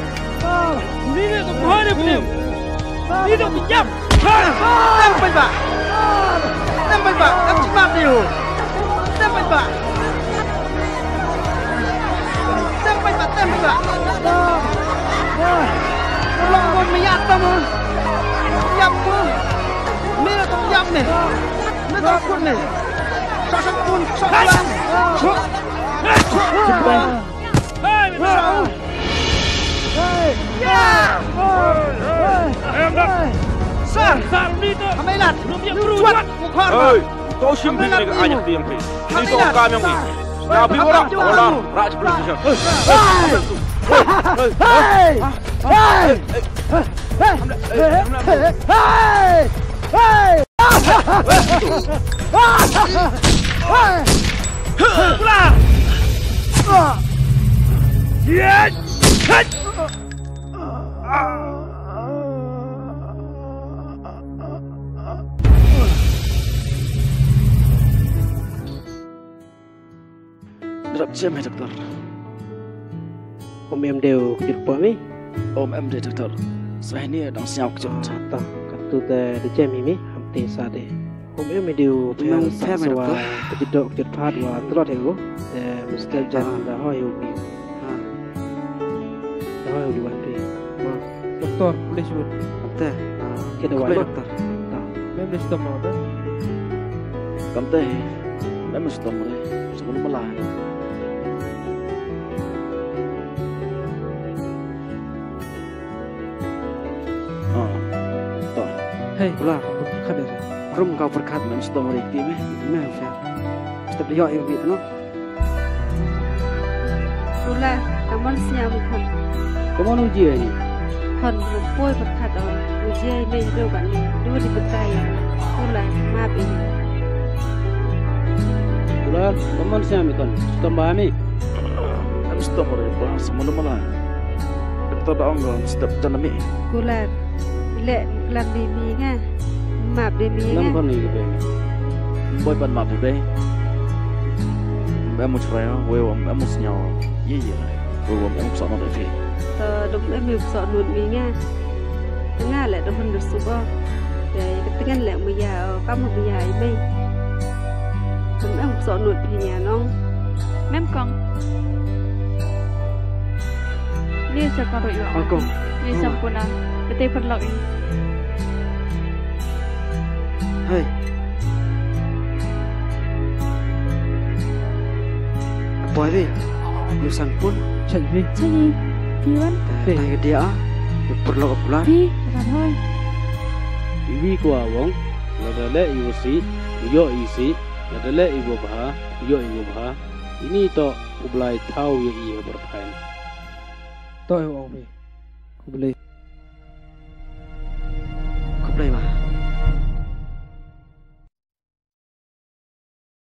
Ni tu, Pak. Ni tu, pinjam. Hei. Tem, Pak. Tem, Pak. Tem, Pak. Tem, Pak. Tem, Pak, tem, Pak. Long kon me ya tam. Yap ko. Me la tong yap me. Me tong kun me. Sa sa kun, sa sa. Hey, hey, hey. Ya. Hey, hey. Sir. Sir, ni tu. Kami lat. Belum dia. Juat. Hey. To sim bing ni ka añak tiang pi. Ni to kam yang pi. Nga pi wala, wala, raj police station. Hey! Hey! Hey! Hey! Drap jem hi, doktor. Um em deu kjut poi mi? Um em de, doktor. Sa heini dang sñiaw kjut. Ah, ta, katu te da jem hi mi, ham te sa de. Um em deu pher, pher sa mi, wa doktor. Te jidok kjut phat wa tlot hi u. Te mustep jan da hoi u mi. Ah. Da hoi u di wan pi. Ma. Doktor, please wut. Kamte. Ah, keda wai, doktor. Mem de stom mo te. Kamte. Mem stom re. Stom mo la. Ah. To. Hey, bula, khat de. Rum kau perkat. Mem stom re ti me. Me fa. Step yo i bit no. Kular, kammon sñiaw mi khon? Kammon u jia ini? Khon, ru poi pyrkhat o. U jia i mei do ban ni. Du di betai. Kular, map ini. Kular, kammon sñiaw mi khon? Stom ba mi? Em stom re ba, sa mo mala. Doktor da ong ko step jan mi. Kular. Le, klam bi mi nga. Map bi mi nga. Klam ko ni ke be. Boi ban map bi be. Em mu chrai, wei wa em mu sñiaw. Ye, ye. Wei wa em mu sot no de. To, dum em mu sot no mi nga. Te nga le dum hun du su bo. Te, te ngan le mu ya, o, ka mu ya i mei. Dum em mu sot no bi nga nong. Mem kong. Ni sa ka ro yo. Ong kong. Ni sa puna. Bete paralok i. Hey. Poi di. Ni sa pun. Chak bi. Chak bi. Pi wan. Te, te dia. Paralok pula. Pi, wan hoi. Iwi ko awong. Lada le i wo si, yo i si. Lada le i wo bha, yo i wo bha. Ini to u Blai thaw ya i ha pyrthai. To i ong phi. U Blai.